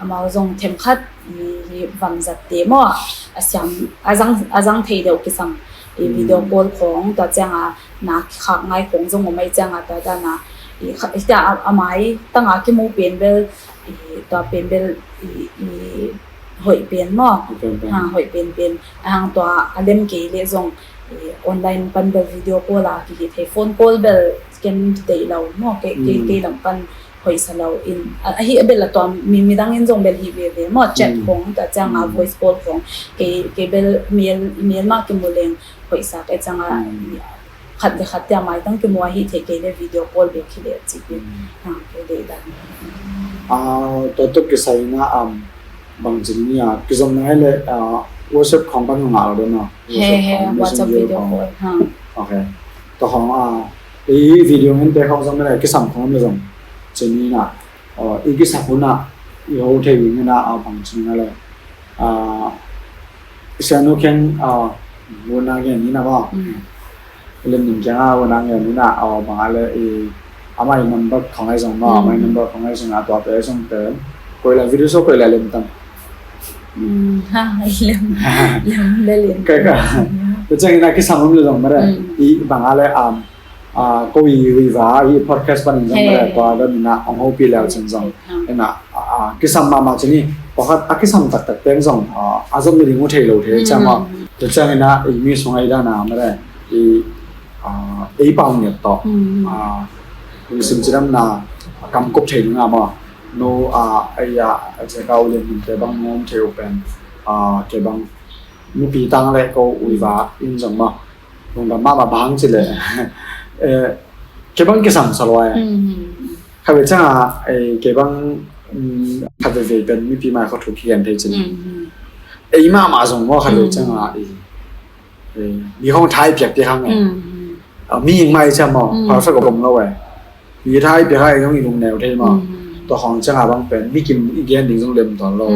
amau zong them khat, i, i vamzat te maw, a siam, a zang, a zang thei deuh kisam, i, video call khong, tua cianga na kikhak ngai khong zong om ai cianga tua dana, i, kha, i, tia, a, a mai tanga kimu pen bel, i, tua pen bel, i, i, hoih pen maw. Hoih pen pen. Ha, hoih pen pen. A hang tua a lem kei le zong, eh, online pan bel video call a kihi thei, phone call bel ken deih lo maw. Kei, kei, kei lam pan hoih sa lo in. A, ahi a bel a tua mi, midang in zong bel hi veve maw. Chat khong, tua cianga voice call khong. Kei, kei bel mail, mail mah kimu leng hoih sa kei cianga, khat le khat tia maitang kimu ahi thei kei le video call bek hi le cih hi. Ha, kei deih dan. A, tua tuk kisai na, um, bang cin ni a, kizom na hi le, a, WhatsApp khawng pan ngah lo deuh maw? He, he, WhatsApp video khawng. Ha. Ok. Tua khawng, ah, i video ngente khawng zong mele kisam khawng om le zong. Cini na, i kisam hun na, i ho thei wing na, ah, bang cini na le. Ah, sianu kheng, ah, hun na gen ni na maw? Mm. Lem ning kiang a hun a ngen ni na, aw, bang a le i, amah i number khong ai zong maw, amah i number khong ai zong a tua pe ai zong pen. Koi la video so koi la lem tam. Mm, ha, lem, lem, le lem. Kai ka. Tua ciang ina kisam lum le zong mare. Mm. I bang a le, um, a, ko i, i va, i podcast pan in zong mare, tua dan ina ong ho pi leu cin zong. Ina, a, a, kisam mahmah cin i, pakhat a kisam taktak teng zong, a, a zom ni ding uh thei lo thei ciang maw. Tua ciang ina, i mi sung ai dan a mare. I, ah, ei pau ngiat tawh, ah, lungsim cidamna, ah, kam kop thei ding a maw. No, ah, ei, ah, a cia ka u lian min te bang nuam thei uh pen, ah, ke bang nupi tang le ko uiva in zong maw. Lungdam mahmah bang ci le. Eh, ke bang kisam sa lua e. Kha ve ciang a, eh, ke bang, mm, kha ve ve pen mipi mai kho thu kigen thei cin. Ei mahmah zong maw kha ve ciang a, eh, Eh, mi khong thai piak piak hang e. Ah, mi hing mai ciam maw, perfect om lo e. Mi thai piak hang e, zong i lung neu thei maw. Tua khong ciang a bang pen mi kim i gen ding zong lem tawn lo.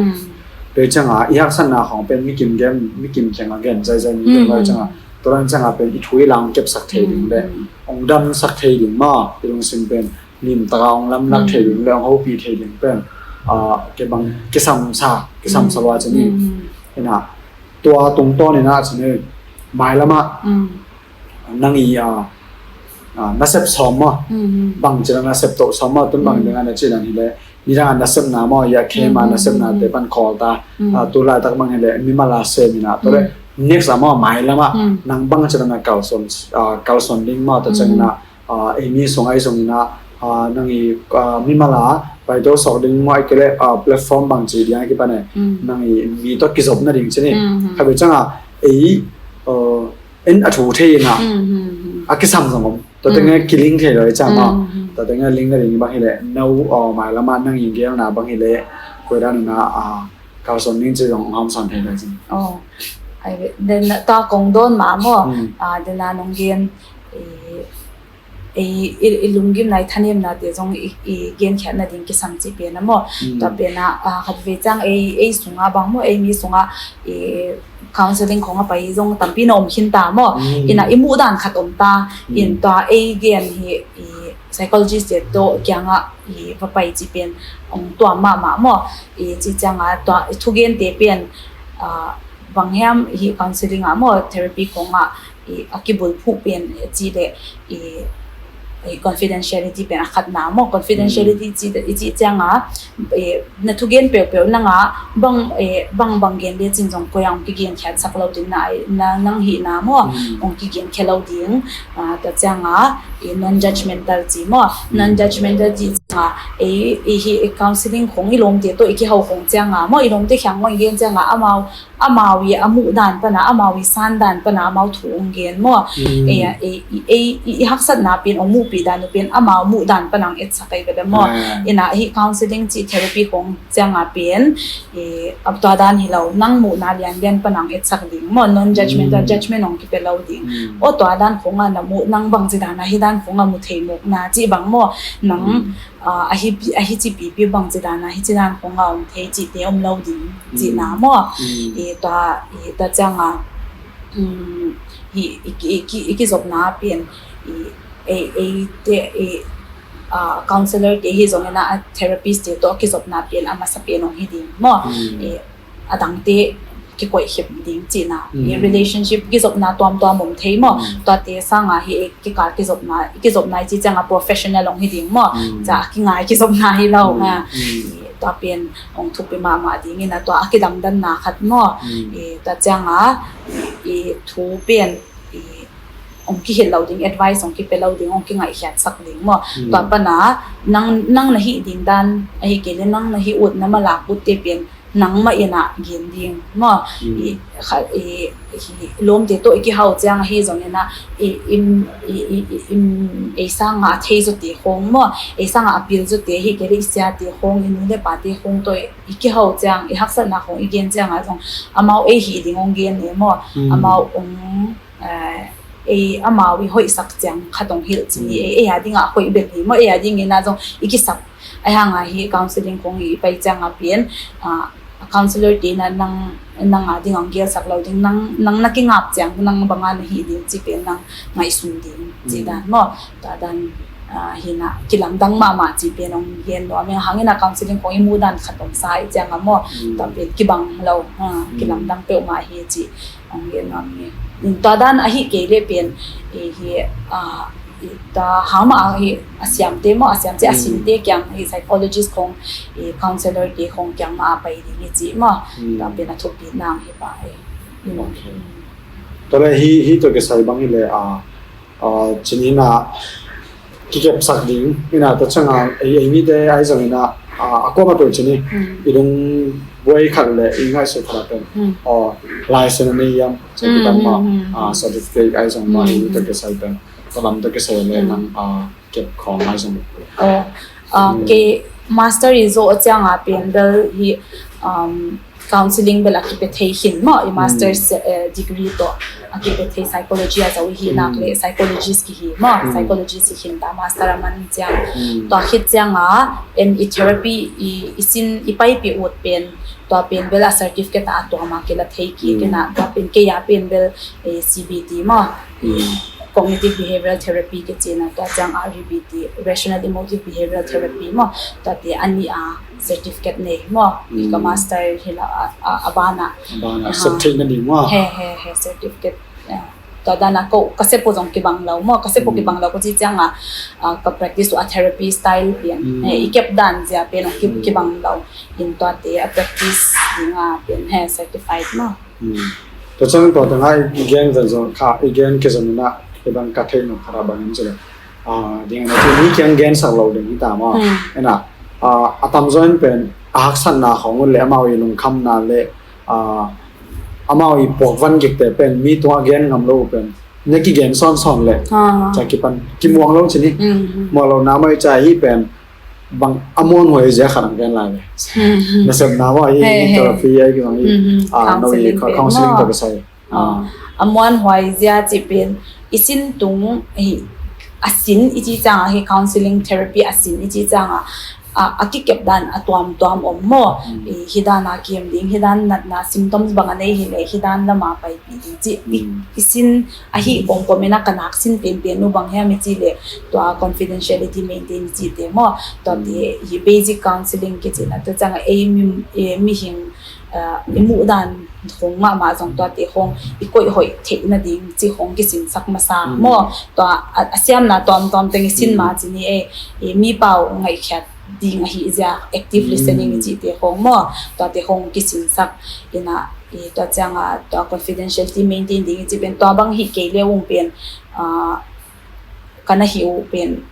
Pe ciang a i haksatna khong pen mi kim gen, mi kim kiang a gen zai zai mi gen lo ciang a. Tua dan ciang a pen i thu i lang kep sak thei ding le ong dam sak thei ding maw, i lungsim pen lim taka ong lamlak thei ding le ong hopi thei ding pen, ah, ke bang kisam sa, kisam sa lua cin i. Ina, tua tungtawn ina cin i, mailam ah nang i, ah, ah, nasep sawm maw? Bang cin a nasep toh sawm maw? Tun bang ding a na cin a hi le, nidang a nasepna maw, i a khem a nasepna te pan khawl ta. Ah, tu laitak bang hi le mimal a sem ina, tua le next a maw, mailam ah nang bang cin a na kalsuan, ah, kalsuan ding maw, tua ciang ina, ah, ei mi sung ai sung ina, ah, nang i, ah, mimal a pai to sok ding maw, ai ke le, ah, platform bang ci ding a kipan e. Nang i mi tawh kizop na ding cin i. Kha ve ciang a ei, ah, en a thu thei ina, a kisam zong om. Tua teng a kiling thei lo i ciam a. Tua teng a ling na ding bang hi le, no, ah, mailam ah nang i gelna bang hi le, koi dan ina, ah, kalsuan ding ci zong hong hawm sawn thei lo i cin. Oh. Ai ve, den tua kong dawn ma maw. Ah, den a nong gen, eh, ei, i, i lunggimna i thanemna te zong i, i genkhiat nading kisam cih pen a maw. Tua pen a, ah, khat ve ciang ei, ei sungah bang maw, ei mi sungah, i counseling khong a pai zong tampi na om khin ta maw. Ina i muh dan khat om ta. In tua ei gen hi, i psychologist te tawh kiangah i va pai cih pen ong tuam mahmah maw. I cih ciang a tua i thugen te pen, ah, bang hiam hi counseling ah maw, therapy khong ah i a kibulphuh pen ci le i, i confidentiality pen a khatna maw, confidentiality ci, i cih ciang a, i, na thugen peuhpeuh nang a bang, i, bang bang gen le cin zong koi a ong kigen khiat sak lo ding na, na, nang hihna maw, ong kigen khia lo ding, ah, tua ciang a, i non-judgmental ci maw, non-judgmental ci ciang a, i, i hi, i counseling khong i lawmte tawh i kihau khong ciang a maw, i lawmte khiang maw i gen ciang a, amau amau i a muh dan pana, amau i san dan pana, amau thu ong gen maw. Mm. Ei, ei, ei, i, i haksatna pen ong muhpih dan uh pen amau muh dan pana ong etsak ei bele maw. Ah. Ina hi counseling ci therapy khong ciang a pen, eh, tua dan hi lo, nang muhna lianlian pana ong etsak ding maw, non-judgmental, mm, judgment ong kipia lo ding. Mm. O tua dan khong a na muh nang bangci dan a hi dan khong a mu thei mawk na ci bang maw. Nang, mm, ah, ahi, ahi ci pipi bangci dan a, hi ci dan khong a om thei cihte om lo ding, mm, cihna maw. Mm. I tua, i tua ciang a, um, i, i, i, i, i kizopna pen, i, ei, ei te, i, ah, counselor te hi zong ina, a therapist te tawh kizopna pen, a masa pen ong hi ding maw. Mm. I, a dangte kikoih khip ding cihna. Mm. I relationship kizopna tuamtuam om thei maw. Mm. Tuate sanga hi, eh, kikal kizopna, kizopna i ci ciang a professional ong hi ding maw. Mm. Ca a kingai kizopna hi lo, mm, ha. Mm. I tua pen ong thupi mahmah ding ina tua a kidamdanna khat maw. Mm. I tua ciang a, i thu pen, i ong kihilh lo ding, advice ong kipia lo ding, ong kingaihkhiatsak ding maw. Mm. Tua pana, nang, nang na hih ding dan, ahi kei le nang na hih ut, na malak utte pen, nangmah in ah gen ding maw. I lawmte tawh i kihau ciang ahi zongin ah i, i, i, i, i, ei sangah a thei zawte khawng maw, ei sangah a pil zawte, hi kei le i siate khawng, i nu le pate khawng tawh i kihau ciang, i haksatna khawng i gen ciangah zong amau ei hih ding hong gen ne maw. Amau hong ei amau i hoihsak ciang khat hong hilh ci ni. Ei, ei a dingah hoih bek hi maw, ei a dingin ah zong i kisak. Ahi hangah hi counseling khawng i pai ciangah pen a counselor te in ah nang, nang a ding hong gelsak lo ding, nang, nang na kingap ciang nang banga na hih ding ci pen nang ngaihsun ding ci dan maw. Tua dan hi in ah kilamdang mahmah ci pen hong gen nuam ing. Hangin ah counseling khawng i muh dan khat om sa i ciangah maw, tua pen kibang lo, kilamdang peuhmah hi ci hong gen nuam ing. Tua dan ahi kei le pen hi, tua hang mah hi a siamte maw, a siamte, a sinte kiang hi, psychologist khawng, counselor te khawng kiang mah a pai ding hi ci maw. Tua pen a thupi nang hi pah hi. Tua le hi, hi tua kisai bang hi le a, ci ni in ah kikepsak ding in ah, tua ciangah ei, ei mite ahi zongin ah a kuamah peuh ci ni, i lungbuai khat le i ngaihsut khat ah pen, aw, license a nei hiam, ci kitan mah, certificate ahi zong mah, hi tua kisai pen tua lam tua kisai le nang kep khawng ahi zong. Kei master i zawh ciangah pen bel hi counseling bel a kipia thei khin maw, i master's degree tawh a kipia thei, psychology a zo i hi nak le psychologist kihi maw, psychologist i khin ta master a man ciang. Tua khit ciangah en i therapy i, i sin i paipih ut pen, tua pen bel a certificate a tuam a kila thei kik in ah, tua pen kei a pen bel C B T maw, cognitive behavioral therapy kici in ah, tua ciang R E B T, rational emotive behavioral therapy maw, tuate a nih a certificate nei maw. Ka master hi lo a, a, a banah. A banah sep theih nading maw. He, he, he, certificate. Tua dan a ko, ka sep uh zong kibang lo maw, ka sep uh kibang lo ko ci ciangah ka practice uh a therapy style pian, he, i kep dan zia pen uh ki, kibang lo. In tuate a practice ding a pen he certified maw. Tua ciang tua tengah i gen zong zong kha, i gen kizom in ah i bang ka theih nop khat ah bang in ci le, ding in ah mi kiang gensak lo ding hi ta maw. Ena a tamzaw in pen a haksatna khawng uh le amau i lungkhamna le amau i puakvan gikte pen mi tungah gen ngam lo uh pen na kigen sawnsawn le ca kipan kimuang lo ci ni. Muang lo na mai ca hi pen bang a muanhuai zia khat ang gen lai ve. Nasepna maw, hi therapy ai ki bang hi, no i counseling tawh kisai. A muanhuai zia ci pen i sin tung hi, a sin i ci ciangah hi, counseling therapy a sin i ci ciangah a kikep dan a tuamtuam om maw. Hi dan a kiem ding, hi dan natna symptoms bang a nei hi le hi dan lama paipih ding ci. I sin ahi kawmkawm in a ka nak sin penpen uh bang hiam i ci le tua confidentiality maintain i cite maw. Tuate hi basic counseling kici in a, tua ciangah ei mi, mihing i muh dan khong mahmah zong tuate khong i koih hoih theih nading ci khong kisinsak masa maw. Tua a siamna tuamtuam teng i sin ma ci ni e, mi pau ngaihkhiat ding ahi zia, active listening i cihte khong maw, tuate khong kisinsak in a, tua ciangah tua confidentiality maintain ding i cih pen tua bang hi kei le ung pen ka na hi uh pen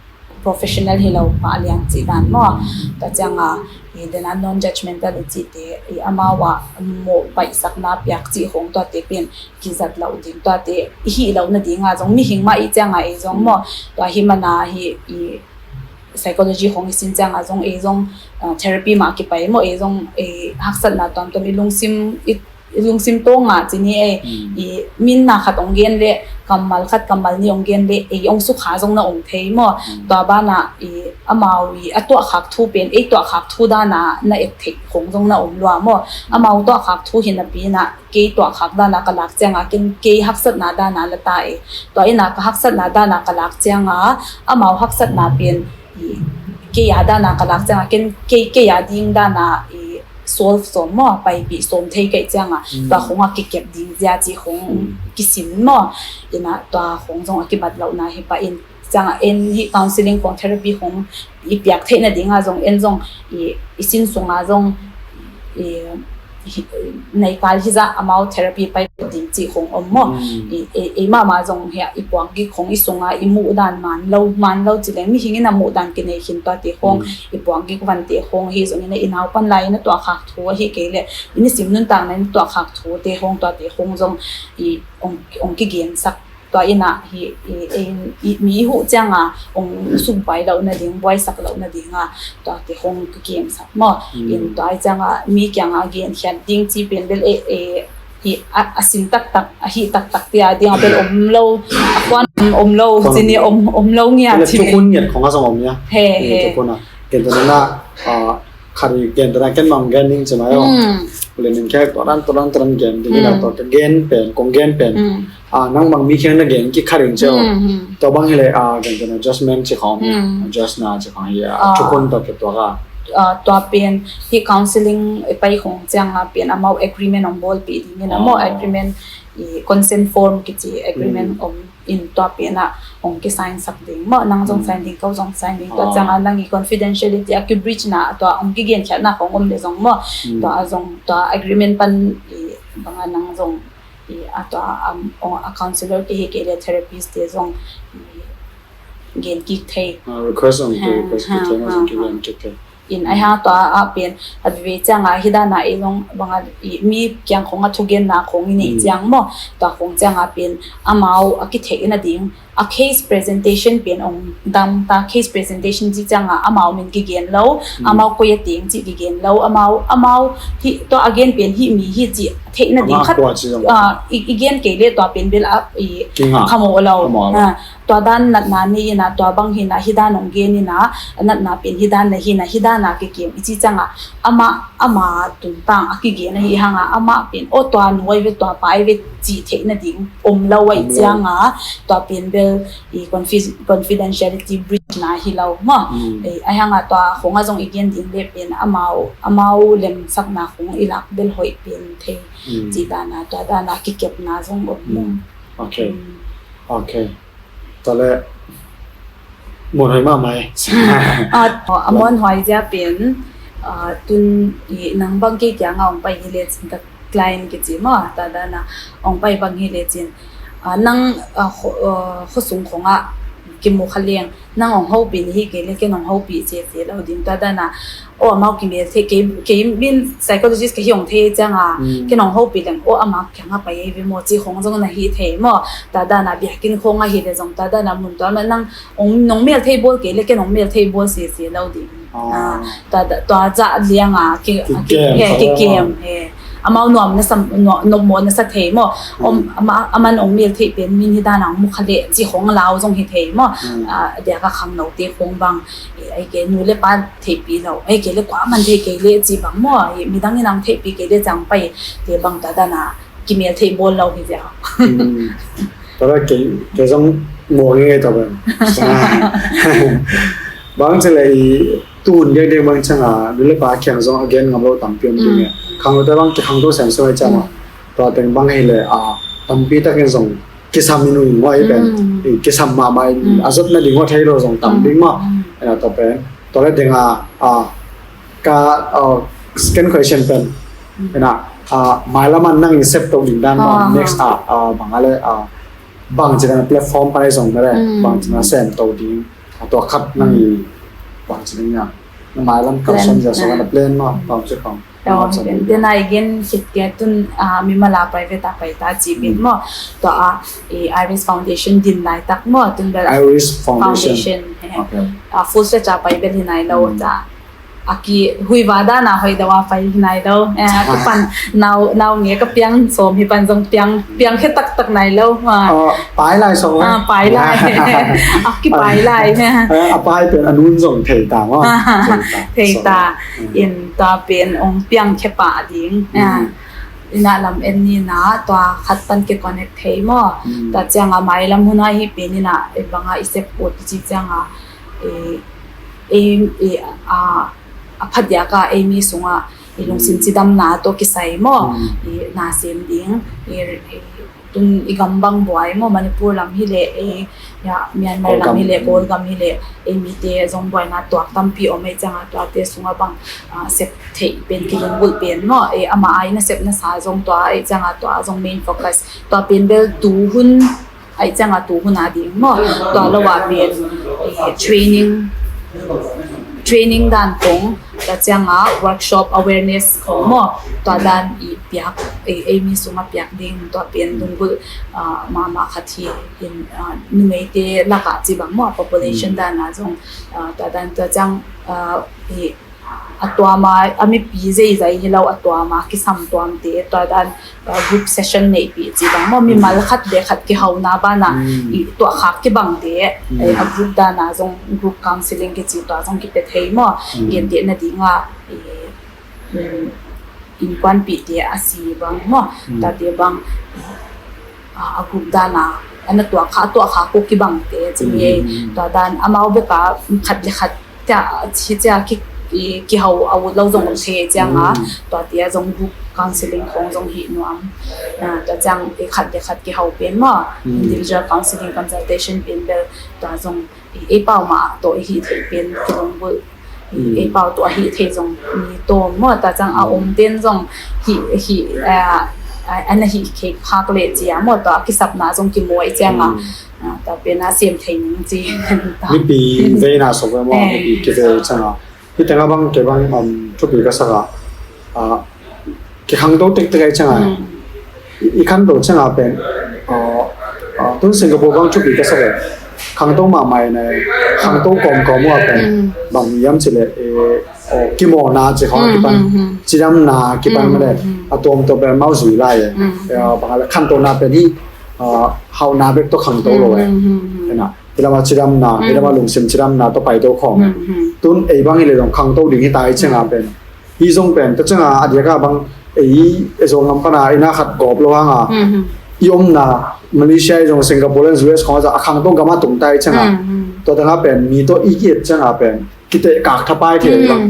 professional hi lo pah liang cih dan maw. Tua ciangah i dena non-judgmental i cihte, i amau ah mawh paihsakna piak cih khong tuate pen kizat loh ding, tuate i hih loh nadingah zong mihing mah i ciangah ei zong maw. Tua hi mana hi i psychology khong i sin ciangah zong ei zong therapy mah kipai maw, ei zong ei haksatna tuamtuam i lungsim i i lungsim tawngah ci ni e, i minna khat ong gen le kammal khat kammal ni ong gen le ei ong sukha zong na ong thei maw. Tua banah i amau i a tuahkhak thu pen ei tuahkhak thu dana na et theih khong zong na om lua maw. Amau tuahkhak thu hi napi inah kei tuahkhak dana ka lak cianga ken kei haksatna dana la ta e. Tua inah ka haksatna dana ka lak cianga amau haksatna pen i kei a dana ka lak cianga ken kei kei a ding dana i solve sawm maw, paipih sawm thei kaih cianga tua khong a kikep ding zia ci khong kisin maw. Inah tua khong zong a kibat lohna hi pah in, cianga en hi counseling khong therapy khong i piak theihna dinga zong en zong i, i sin sunga zong i Neikal hizah amau therapy pai ding cih khong om maw. I, i, i mahmah zong hiah i puak gik khong i sungah i muh dan man lo, man lo ci leng mihing in a muh dan kinei khin tuate khong, i puak gik vante khong hi zongin a i naupan lai in a tuah khak thu ahi kei leh i nisim nuntakna in a tuah khak thute khong tuate khong zong i ong, ong kigensak. Tua inah hi, i, i, i, mi huh cianga ong sumpai loh nading, buaisak loh nadinga tuate khong ka kiamsak maw. In tua i cianga mi kianga genkhiat ding ci pen bel e, e, hi a, a sin taktak, a hih taktak tia dinga bel om lo, a khuan om lo, cini om, om lo ngiat ci thukhun ngiat khong a zong om ia. He, he. Thukhun a. Kentena, a, khari kentena ken mang gen ning ci mai o. Ule ning kek tua dan, tua dan, tua dan gen ding ina tua ka gen pen, kong gen pen. A, nang bang mi kiang na gen ki kha ding cio. Tua bang hi le, a, gen pen adjustment ci khong, adjust na ci khong hi, a, thukhun tua ke tua ka. A, tua pen hi counseling i pai khong ciang a pen amau agreement ong bawl pi ding in amau agreement i consent form kici agreement om in tua pen a ong ki sign sak ding maw, nang zong sign ding, kau zong sign ding, tua ciang a nang i confidentiality a ki breach na tua ong ki gen khiat na khong om le zong maw, tua a zong tua agreement pan i bang a nang zong i a tua, um, a counselor ki hi kei le therapist te zong i gen kik thei. Ah, request ong ki, request kik thei, ma zong ki gen kik thei. In ai hang tua a pen a veve ciang a hi dan a ei zong bang a i mi kiang khong a thugen na khong i nei ciang maw, tua khong ciang a pen amau a ki theih na ding a case presentation pen ong dam ta, case presentation ci ciang a amau min ki gen lo, amau koi a teng ci ki gen lo, amau, amau hi tua a gen pen hi mi hi ci theih na ding khat, i, i gen kei le tua pen bel a i khamo lo. Tua dan natna nei ina tua bang hina hi dan ong gen ina natna pen hi dan na hina hi dan a ki kem i ci ciang a ama, ama tungtang a ki gen a hi hang a ama pen o tua nuai ve tua pai ve ci theih na ding om lo ai ciang a tua pen bel i confidentiality breach na hi lo maw. Ai hang a tua khong a zong i gen ding le pen amau, amau lemsak na khong i lak bel hoih pen thei ci dan a tua dan a ki kep na zong om lo. Ok. Ok. Tua le muanhuai mahmah e. A muanhuai zia pen tun i nang bang kei kiang a ong pai hi le cin ka client kici maw, tua dan a ong pai bang hi le cin nang khuasung khong a kimu kha leng nang ong hopih ni hi kei le ken ong hopih cia cia lo ding tua dan a o amau kimel thei kei, kei min psychologist ka hi ong thei ciang a ken ong hopih leng o amau kiang a pai ei ve maw ci khong zong na hi thei maw, tua dan a biakinn khong a hi le zong tua dan a mun tua ma nang ong nong mel thei bawl kei le ken ong mel thei bawl cia cia lo ding. Tua zah liang a ki kem he. Amau nuam na sa, nopmaw na sa thei maw. Aman ong mel thei pen min hi dan a ong mu kha le ci khong lau zong hi thei maw. Dia ka khang no te khong bang ei ke nu le pa theihpih lo, ei ke le kua man thei kei le ci bang maw, midang in ang theihpih kei le ciang pai te bang ta dan a kimel theih bawl lo hi zia. Tua la kei, kei zong maw nge nge ta bang. Bang ci le i tun gek dek bang ciang a nu le pa kiang zong a gen ngam lo tampi om ding e. Khang lo te bang ki khang to sem sem ai ciang a tua teng bang hi le a tampi takin zong kisam in uh in ngawh i pen, kisam mahmah in a zot na ding ngawh thei lo zong tam ding maw. Ena tua pen tua le ding a ka second question pen ena mailam a nang in sep to ding dan maw, next a bang a le bang ci dan a platform pan ai zong na le bang ci na sem to ding a tua khat nang i bang ci ding a na mailam kalsuan zia song a na plan maw bang ci khong. Tena i gen khit kei tun mimal a private a pai ta ci pen maw. Tua a Iris Foundation din laitak maw tun bel Iris Foundation. Full fledged a pai bel hi nai lo ta. A ki huiva dan a hoih deuh a pai hi nai lo. A kipan nau, nau nge ka piang sawm hi pan zong piang, piang khe taktak nai lo. Pai lai sawm. Pai lai. A kipai lai. A pai pen a nun zong thei ta maw. Thei ta. In tua pen ong piang khe pah ding. Ina lam en ni na tua khat pan ke connect thei maw. Tua ciang a mailam hun a hi pen ina bang a i sep ut ci ciang a ei a phadiak a ei mi sung a i lungsim cidamna tawh kisai maw. I na sem ding i tun i gam bang buai maw, Manipur lam hi leh, ei, ya, Myanmar lam hi leh, Kawlgam hi leh, ei mite zong buaina tuak tampi om ei cianga tuate sunga bang, ah, sep theih pen kilunggulh pen maw, ei ama ai na sep na sa zong tua ei cianga tua zong main focus tua pen bel tu hun ai cianga tu hun a ding maw, tua lo a pen, ei, training training dan kong, tua cianga workshop awareness kong maw, tua dan i piak, ei, ei mi sunga piak ding, tua pen lunggulh, ah, mahmah khat hi in, ah, numeite lakah ci bang maw, population dan a zong, ah, tua dan tua ciang, ah, i, a tuama a mipi zeizai hi lo a tuama kisam tuamte tua dan, uh, group session neihpih ci bang maw, mimal khat le khat kihauna bana i tuahkhak kibangte, eh, a group dana zong group counseling kici tua zong kipia thei maw, gentehna dinga, eh, um, innkuanpihte a si bang maw, tate bang, ah, a group dana a na tuahkhak, a tuahkhak uh kibangte ci hi. Tua dan amau beka khat le khat cia, ci cia ki, ki, kihau a ut lo zong om thei cianga, tua tia zong group counseling khong zong hi nuam. Ah, tua ciang, eh, khat le khat kihau pen maw, individual counseling consultation pen bel tua zong, eh, ei pau mah tawh i hih theih pen kilunggulh, eh, ei pau tawh a hih theih zong mi tawm maw, tua ciang a om ten zong hih, hih, ah, ah, a na hih khek khak leh cia maw, tua a kisapna zong kimuai cianga, ah, tua pen a sem thei ning ci. Mipi veina sok ve maw, mipi kive cianga. Hih tengah bang kei bang, um, thupi ka sak a, ah, kikhangto tektek ai cianga. I, i khanto cianga pen, ah, ah, tun Singapore bang thupi ka sak e. Khangto mahmah in, khangto kawmkawm uh a pen bang hiam cileh, eh, oh, kimawlna ci khawng a kipan, cidamna kipan mah le, a tuamtuam pen mau zui lai e. Eh, bang a le khantona pen hih, ah, hauhna bek tawh khangto lo e. Hih lamah cidamna, hih lamah lungsim cidamna tawh paito khawng e. Tun ei bang hi le zong khangto ding hi ta i cianga pen hih zong pen tua cianga a diaka bang ei, ei Zogam pana i na khat gawp lo hanga i omna Malaysia i zong Singapore le U S khawng a khangto gama tung ta i cianga tua tanga pen mi tawh i ki-et cianga pen kiteh kak thapai thei bang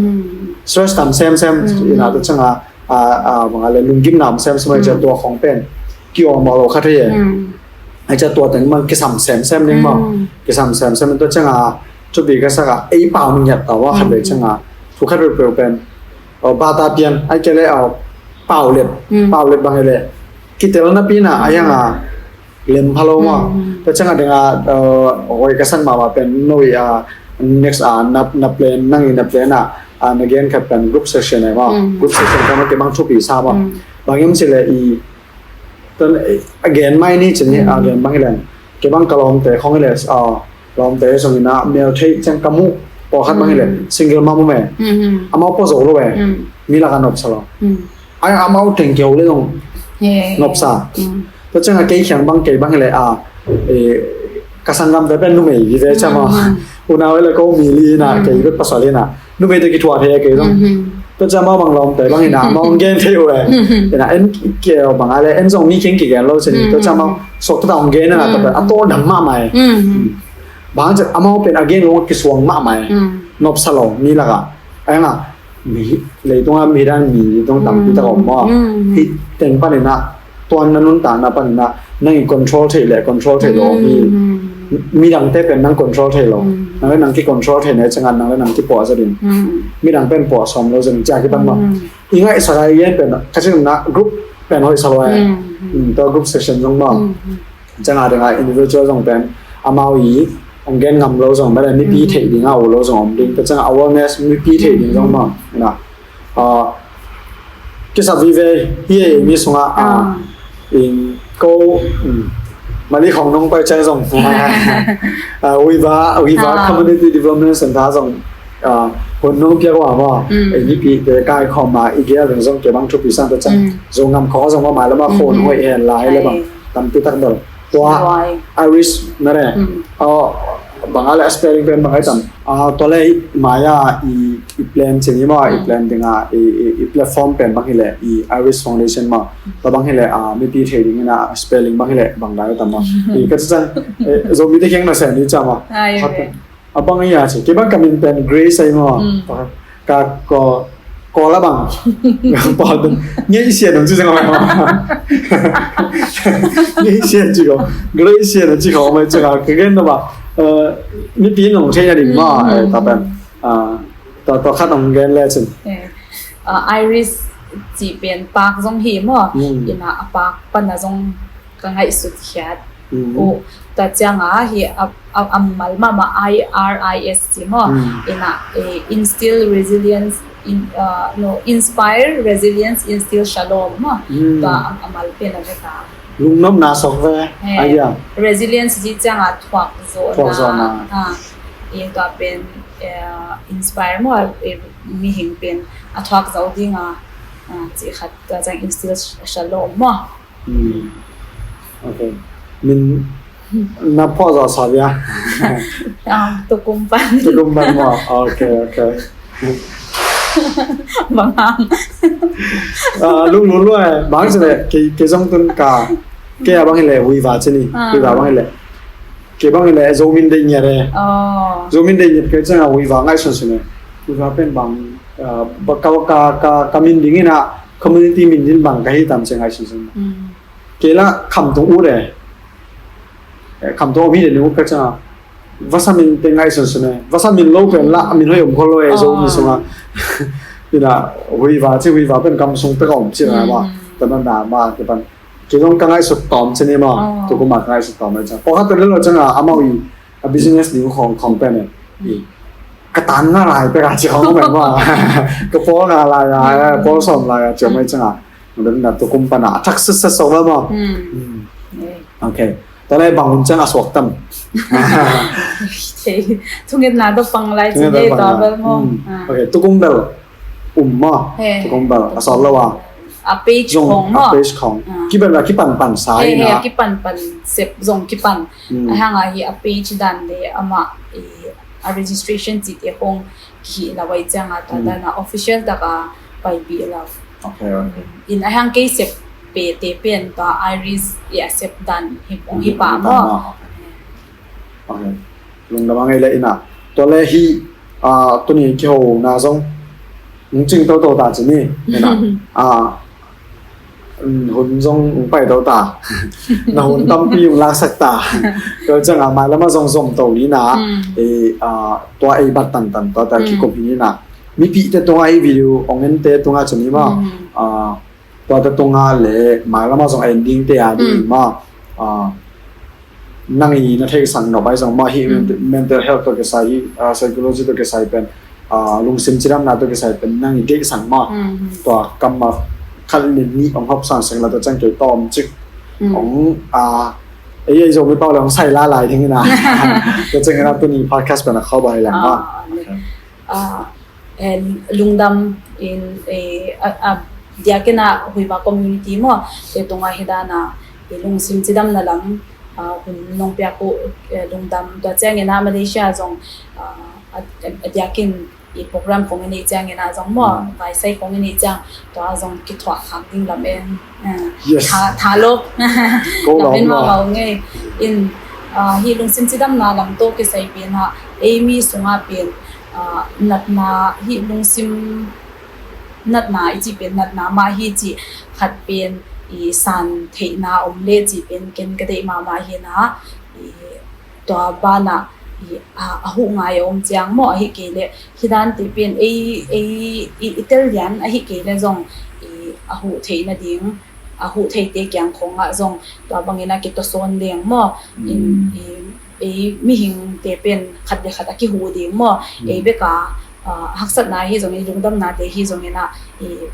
stress tam semsem ina tua cianga, a, a, bang a le lunggimna om semsem ai cia tua khawng pen ki-awm lo kha thei e. Ai cia tua teng bang kisam semsem ning maw, kisam semsem tua cianga thupi ka sak a ei pau ngiat tau a khat le cianga thu khat peuhpeuh pen, oh, bata pian ai kei le, oh, pau let, pau let bang e le kitel na pina ai hanga lem pha lo maw. Tua cianga dinga, uh, hoi ka san mahmah pen no i, uh, next, uh, na, na plan, nang i na plan a, uh, na gen khat pen group session e maw. Group session kong kei bang thupi sa maw. Bang hiam cileh i, tun, eh, a gen mai ni cin hi, a gen bang hi leng. Kei bang ka lawmte khong hi le, uh, lawmte zong ina mel thei ciang ka muh pawlkhat bang hi le single mom um e. Amau pua zo lo e. Mi laka nopsa lo. Ai amau teng keu le zong nopsa. Tua cianga kei khiang bang kei bang hi le a, eh, ka sanggamte pen numei hi ve cia maw. Unau le ko mi li ina kei bek pasal ina. Numeite kithuah thei kei zong. Tua cia maw bang lawmte bang ina maw gen thei uh e. Ina en keu bang a le en zong mi kheng kigen lo cin tua cia maw sok ta ong gen ina tua pen a tawldam mahmah e. Bang cia amau pen a gen lo kisuang mahmah e. Nopsa lo mi laka. Ai nga mi leitunga mi dan mi dong tampi tak om maw. Hih teng paninah tuan na nuntakna paninah nang i control thei le control thei lo hi. Midangte pen nang control thei lo. Nang le nang ki control thei na i ciangah nang le nang kipuah zaw ding. Midang pen puah sawm lo zaw ding cia kipan maw. I ngaihsak a i gen pen ka cih na group pen hoih sa lo e. Tua group session zong maw. Ciangah dingah individual zong pen amau i ong gen ngam lo zong mah le mipi theih dingah uh lo zong om ding. Tua ciangah awareness mipi theih ding zong mah na, ah, kisap vive hi ei mi sungah, ah, in ko, um, mali khong nong pai ciang zong, ah, Viva, Viva Community Development Center zong, ah, hun nong piak uh a maw. Ei mipite kai khawm a i gel ding zong kei bang thupi sang tua ciang Zogam khong zong mah mah le mah khon hoih hen lai le bang tampi tak bel. Tua Irish na re. Aw, bang a le a spelling pen bang ai tam. Ah, tua le mai a i, i plan cing i maw, i plan ding a, i, i, i platform pen bang hi le, i Irish Foundation maw. Tua bang hi le, ah, mipi thei ding ina spelling bang hi le, bang dai tam maw. I ka cang, eh, Zomite kiang na sen i cia maw. A bang i a ci. Kei bang ka min pen Grace ai maw. Ka ko Kawl a bang. Pawl tun ngeihsiat un ci zeng a bang. Ngeihsiat ci ko. Greihsiat un ci ko mai ci ka ka gen na ba. Mipi nong thei na ding ma. Ta pen. Tua khat nong gen le cin. Iris ci pen park zong hi maw. Ina a park pana zong ka ngaihsut khiat. Tua cianga hi a mal mahmah, I R I S ci maw. Ina instill resilience, no, inspire resilience, instill shalom maw. Tua a mal pen a vek a. Lungnopna sok ve. Resilience ci cianga thuak zawhna. Tua pen inspire maw, mihing pen a thuak zo dinga ci khat, tua ciang instill shalom maw. Ok. Min na phuah zawh sa bia. Tukum pan. Tukum pan maw. Ok, ok. Bang hang. Lung lun lua bang sile kei zong tun ka kei a bang ile Huiva cini. Huiva bang ile kei bang ile Zomin dei ngiat e. Zomin dei ngiat kei cianga Huiva ngaihsun sile Huiva pen bang ka min ding ina community min din bang ka hi tam ci ngaihsun sile. Kei la Khamtung ut e. Khamtung om hi le ning ut ka cianga vasa min te ngaihsun sun e. Vasa min lo pen la min hoi om kho lo e Zomi sunga. Ina Huiva ci, Huiva pen kam sung pek a om ci na ma. Tana na ma ke pan kei zong ka ngaihsut tawm ci ni ma. Tukuma ka ngaihsut tawm e cianga pawkhat pen le lo cianga amau i a business ding khong khong pen e. Ka tan nga lai pek a ci khong pen ma. Ka pawl nga lai a, pawl sawm lai a ci mai cianga. Nang na tukum pana a thak sitset sok la maw. Ok. Tua lai bang hun ciang a suak tam. Thungetna tua pang lai ci nei tua bel maw. Ok, tukum bel um maw. Tukum bel a sawt lo a. A page khong maw. A page khong. Kibel la kipan pan sa hi na. Kipan pan sep zong kipan. A hang a hi a page dan le ama a registration ci te khong ki la wai cianga tua dana official taka paipih lo. Ok, ok. In a hang kei sep pe te pen tua Iris i a sep dan hi pong hi pa maw. Ok. Lungdam a ngei le ina tua le hi tuni kiho na zong hong cing toto ta ci ni ina. Hun zong hong pai to ta. Na hun tampi hong laksak ta. Tua cianga mailama zong zom to ni na. Tua ei bat tantan tua ta kikum hi ni na. Mipite tunga ei video hong ente tunga ci ni ma. Tua ta tunga le mailama zong ending te a ding ma. Nang i na theihsang nop ai zong ma hi mental health to kisai hi psychology to kisai pen lungsim cidamna to kisai pen nang i theihsang ma. Tua kamma khat le nih hong hop sang seng la tua ciang kei tawm cik hong ei ei Zomi pau le hong sai la lai ding ina. Tua ciang ina tuni podcast pen a khau bai leng ma. Lungdam in a diakina Huiva community maw te tunga hi dana lungsim cidamna lam hun nong piak uh lungdam. Tua ciangina Malaysia zong a diakin i program kong i nei ciangina zong maw vaisai kong i nei ciang tua zong kithuah khak ding lam en. Tha lo. Lam en ma mau ngei in hi lungsim cidamna lam to kisai pina ei mi sunga pin natna hi lungsim natna i ci pen natna mah hi ci khat pen i san theihna om le ci pen ken ka deih mahmah hi na. Tua bana a huh ngai a om ciang maw ahi kei le hi dan te pen ei ei i tel lian ahi kei le zong a huh theihna ding a huh theite kiang khongah zong tua bangina kitosawn leng maw. Ei mihingte pen khat le khat a kihu ding maw. Ei beka haksatna hi zongin lungdamnate hi zongina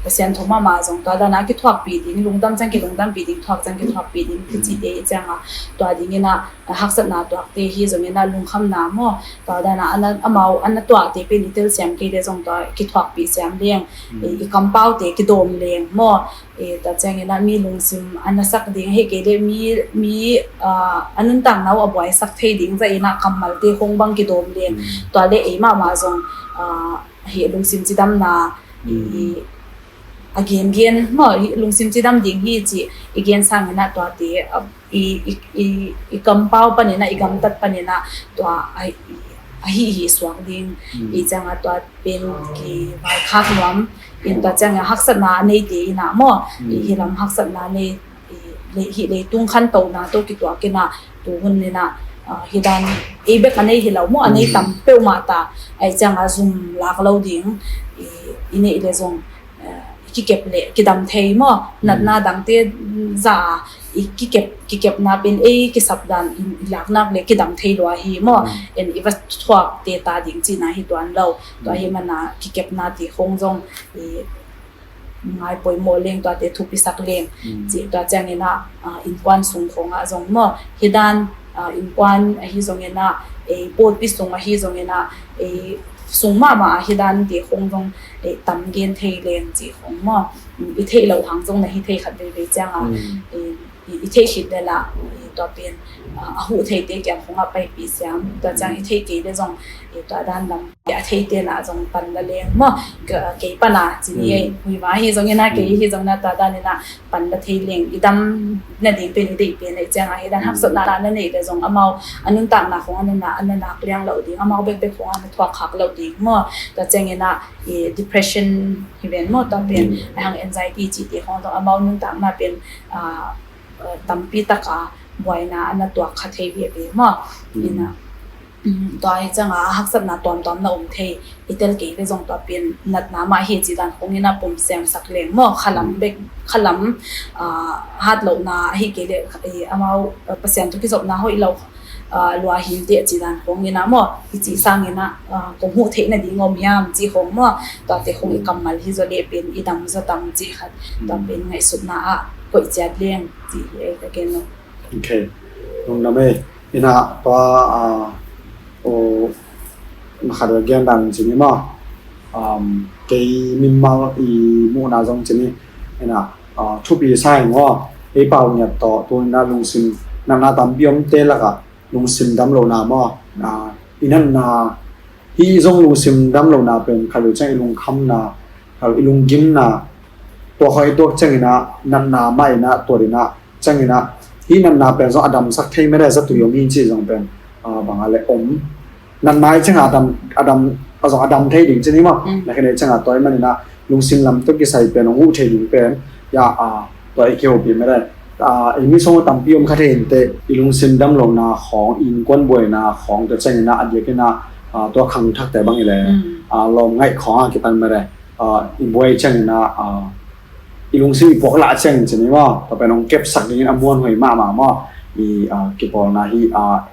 Pasian tho mahmah zong tua dana kithuakpih ding lungdam ciang kilungdampih ding thuak ciang kithuakpih ding kicite hi cianga tua dingina haksatna tuakte hi zongina lungkhamna maw tua dana amau ana tuakte pen i telsiam kei le zong tua kithuakpih siam leng i kampaute kidawm leng maw. Tua ciangina mi lungsim a nasak ding ahi kei le mi a nuntakna uh a buaisak thei ding zaina kammalte hong bang kidawm le tua le ei mahmah zong hi lungsim cidamna a gengen maw lungsim cidam ding hi ci i gen sangina tuate i kampau panina i gamtat panina tua a ahi hi suak ding. I cianga tua pen kivaikhak nuam in, tua cianga haksatna a neite ina maw, i hi lam haksatna nei, i le-, hi leitung khantona tawh kituak ina, tuhun ina, ah, hi dan ei bek a nei hi lo maw, a nei tam peuhmah ta, ai cianga zum lak lo ding, i, i neih le zong, eh, kikep le kidam thei maw, natna dangte za a, i kikep, kikepna pen ei kisap dan in i laknak le kidam thei lua hi maw, en i va thuak te ta ding cihna hi tuan lo, tua hi mana kikepna ti khong zong i ngai poimawh leng, tuate thupisak leng, ci tua ciangina, ah, innkuan sung khongah zong maw, hi dan, ah, innkuan ahi zongina, ei pawlpi sung ahi zongina, ei sung mahmah ahi dan te khong zong, ei tam gen thei leng ci khong maw. I theih loh hang zong na hi thei khat veivei cianga, i, i, i theih khit le la, i tua pen, ah, a huh theite kiang khongah paipih siam, tua ciang i theih kei le zong, i tua dan lam a theite na zong pan la leng maw, kei pana ci ni ei, huiva hi zongina, kei hi zongina tua danina pan la thei leng, i dam nading pen i deih pen ei cianga hi dan haksatna na neih le zong amau a nuntakna khong a na, a na nak liang lo ding, amau bekbek khong a na thuak khak lo ding maw, tua ciangina, i depression hi ven maw, tua pen a hang anxiety cihte khong zong amau nuntakna pen, ah, ah, tampi taka buaina a na tuak kha thei viavi maw. Ina, um, tua hi cianga haksatna tuamtuam na om thei, i tel kei le zong tua pen natna mah hi cih dan khongina pom semsak leng maw, khalam bek, khalam, ah, hat lohna ahi kei le, eh, amau, eh, Pasian tawh kizopna hoih lo, ah, lua him teh cih dan khongina maw, i cih sangina, ah, kong huh theih nading om hiam cih khong maw, tuate khong i kammal hi zaw le pen i dam zaw tam cih khat, tua pen ngaihsutna ah koih ciat leng cih hi ei ka gen lo. Ok. Lungdam ei. Ina tua, ah, oh, na khat gen dan cini maw. Um, kei mimal i muhna zong cini. Ina, ah, thupi sa hi maw. Ei pau ngiat tawh tu ina lungsim natna tampi om te laka lungsim dam lohna maw. Ah, i natna hi zong lungsim dam lohna pen khalu ciang i lungkhamna, khalu i lunggimna, tua khong i tuak ciangina natna mah ina tua dina ciangina hi natna pen zong a damsak thei mede zatui om hi cih zong pen, ah, banga le om. Natna i cianga a dam, a dam, a zong a dam thei ding cini maw. Na khen i cianga tua i manina lungsim lam tawh kisai pen hong huh thei ding pen, ya, ah, tua i kihopih mede. Ah, i mi song tampi om kha thei inte, i lungsim dam lohna khong, i innkuan buaina khong, tua ciangina a diakina, ah, tua khangthakte bang i le, ah, lawm ngaih khong a kipan mede. Ah, i buai ciangina, ah, i lungsim i puak lah ciangin cini maw, tua pen hong kepsak dingin a muanhuai mahmah maw. I, ah, kipawlna hi, ah,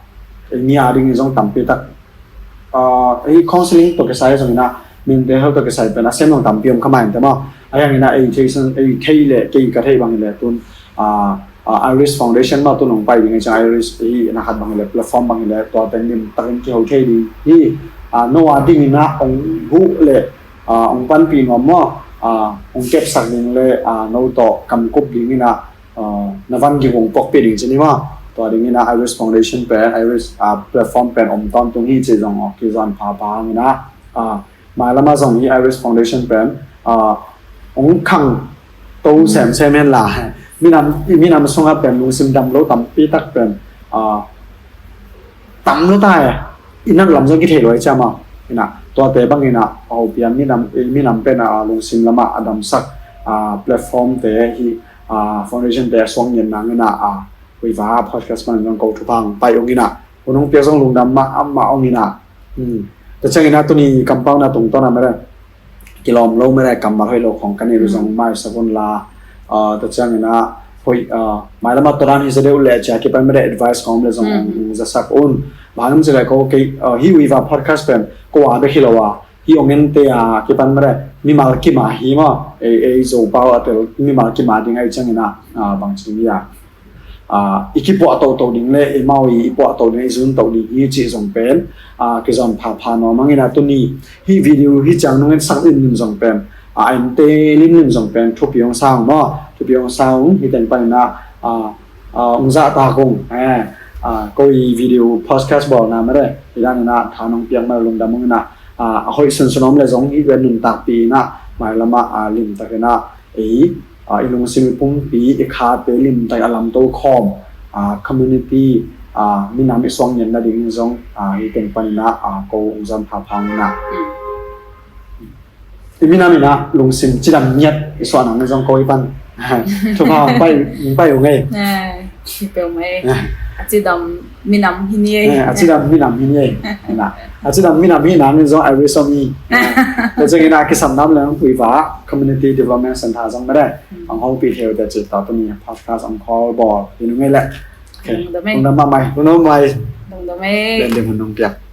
i ni a dingin zong tampi tak, ah, i counseling tawh kisai zongina, mental health tawh kisai pen a sem zong tampi om kha mah inte maw. A hiangina ei thei san, ei thei le, kei ka thei bangin le tun, ah, ah, Iris Foundation maw tun hong pai ding hi ciang Iris hi na khat bangin le platform bangin le tua pen lim takin kiho thei ding hi, ah, no a dingina hong huh le, ah, hong panpih nuam maw, ah, hong kepsak ding le, ah, no tawh kamkup dingina, ah, na van gik hong puakpih ding cini maw. Tua dingina Iris Foundation pen, Iris, ah, platform pen om tawntung hi ci zong, ah, kizon phapha hangina, ah, mailama zong hi Iris Foundation pen, ah, hong khang to semsem hen la. Minam, i minam sunga pen lungsim dam lo tampi tak pen, ah, tam lo ta e. I nak lam zong kithei lo i ciama. Ina, tuate bangina, a hopian minam, i minam pen, ah, lungsim lama a damsak, ah, platform te hi, ah, foundation te a suang ngen nangina, ah, huiva podcast man zong ko thupha hong pai ongina. Hunong piak zong lungdam mah, mah ongina. Hmm. Tua ciangina tuni kampauna tungtawna mede kilawm lo mede kammal hoih lo khong ka neih uh zong maisak un la. Ah, tua ciangina hoih, ah, mailama tua dan hi zaw deuh le cia kipan mede advice khong le zong hong zasak un. Bang hang hiam cih le ko kei, ah, hi huiva podcast pen ko a bek hi lo a, hi ong ente a kipan mede mimal kim a hi maw. Ei, ei Zopau a tel mimal kim a ding ahi ciangina, ah, bangci hi a, ah, i kipuah toto ding le i mau i, i puah to ding, i zun to ding hi cih zong pen, ah, kizon phapha nuam hangina tuni hih video hih ciang nungin sak limlim zong pen, ah, a ente limlim zong pen thupi hong sa ung maw, thupi hong sa ung. Hih teng panina, ah, ah, hong zahtak ung, eh, ah, ko i video podcast bawlna mede hih danina tha nong piak mah lungdam ungina, ah, a hoih sunsun om le zong hih ve nuntakpih ina mailama, ah, limtakina ei, ah, i lungsim i pumpi i khate limtak a lamto khawm, ah, community, ah, minam i suang ngiat nading in zong, ah, hih teng panin ah, ah, ko hong zon pha phang in ah. I minam in ah lungsim cidam ngiat i suah nang in zong ko i pan thupha hong pai, hong pai uh ngei. Eh, hi peuh mai. A cidam minam hi ni ei. Eh, a cidam minam hi ni ei. Na, a cidam minam hi nang in zong I wish on i. Tua ciangin ah kisam nam leng pui va Community Development Center zong mede ang hong pi theu te ci ta tuni podcast ang call ball hi nung ngei le. Okay. Lungdam mahmah. Lungdam mahmah. Lungdam ei. Len lim hun nong piak.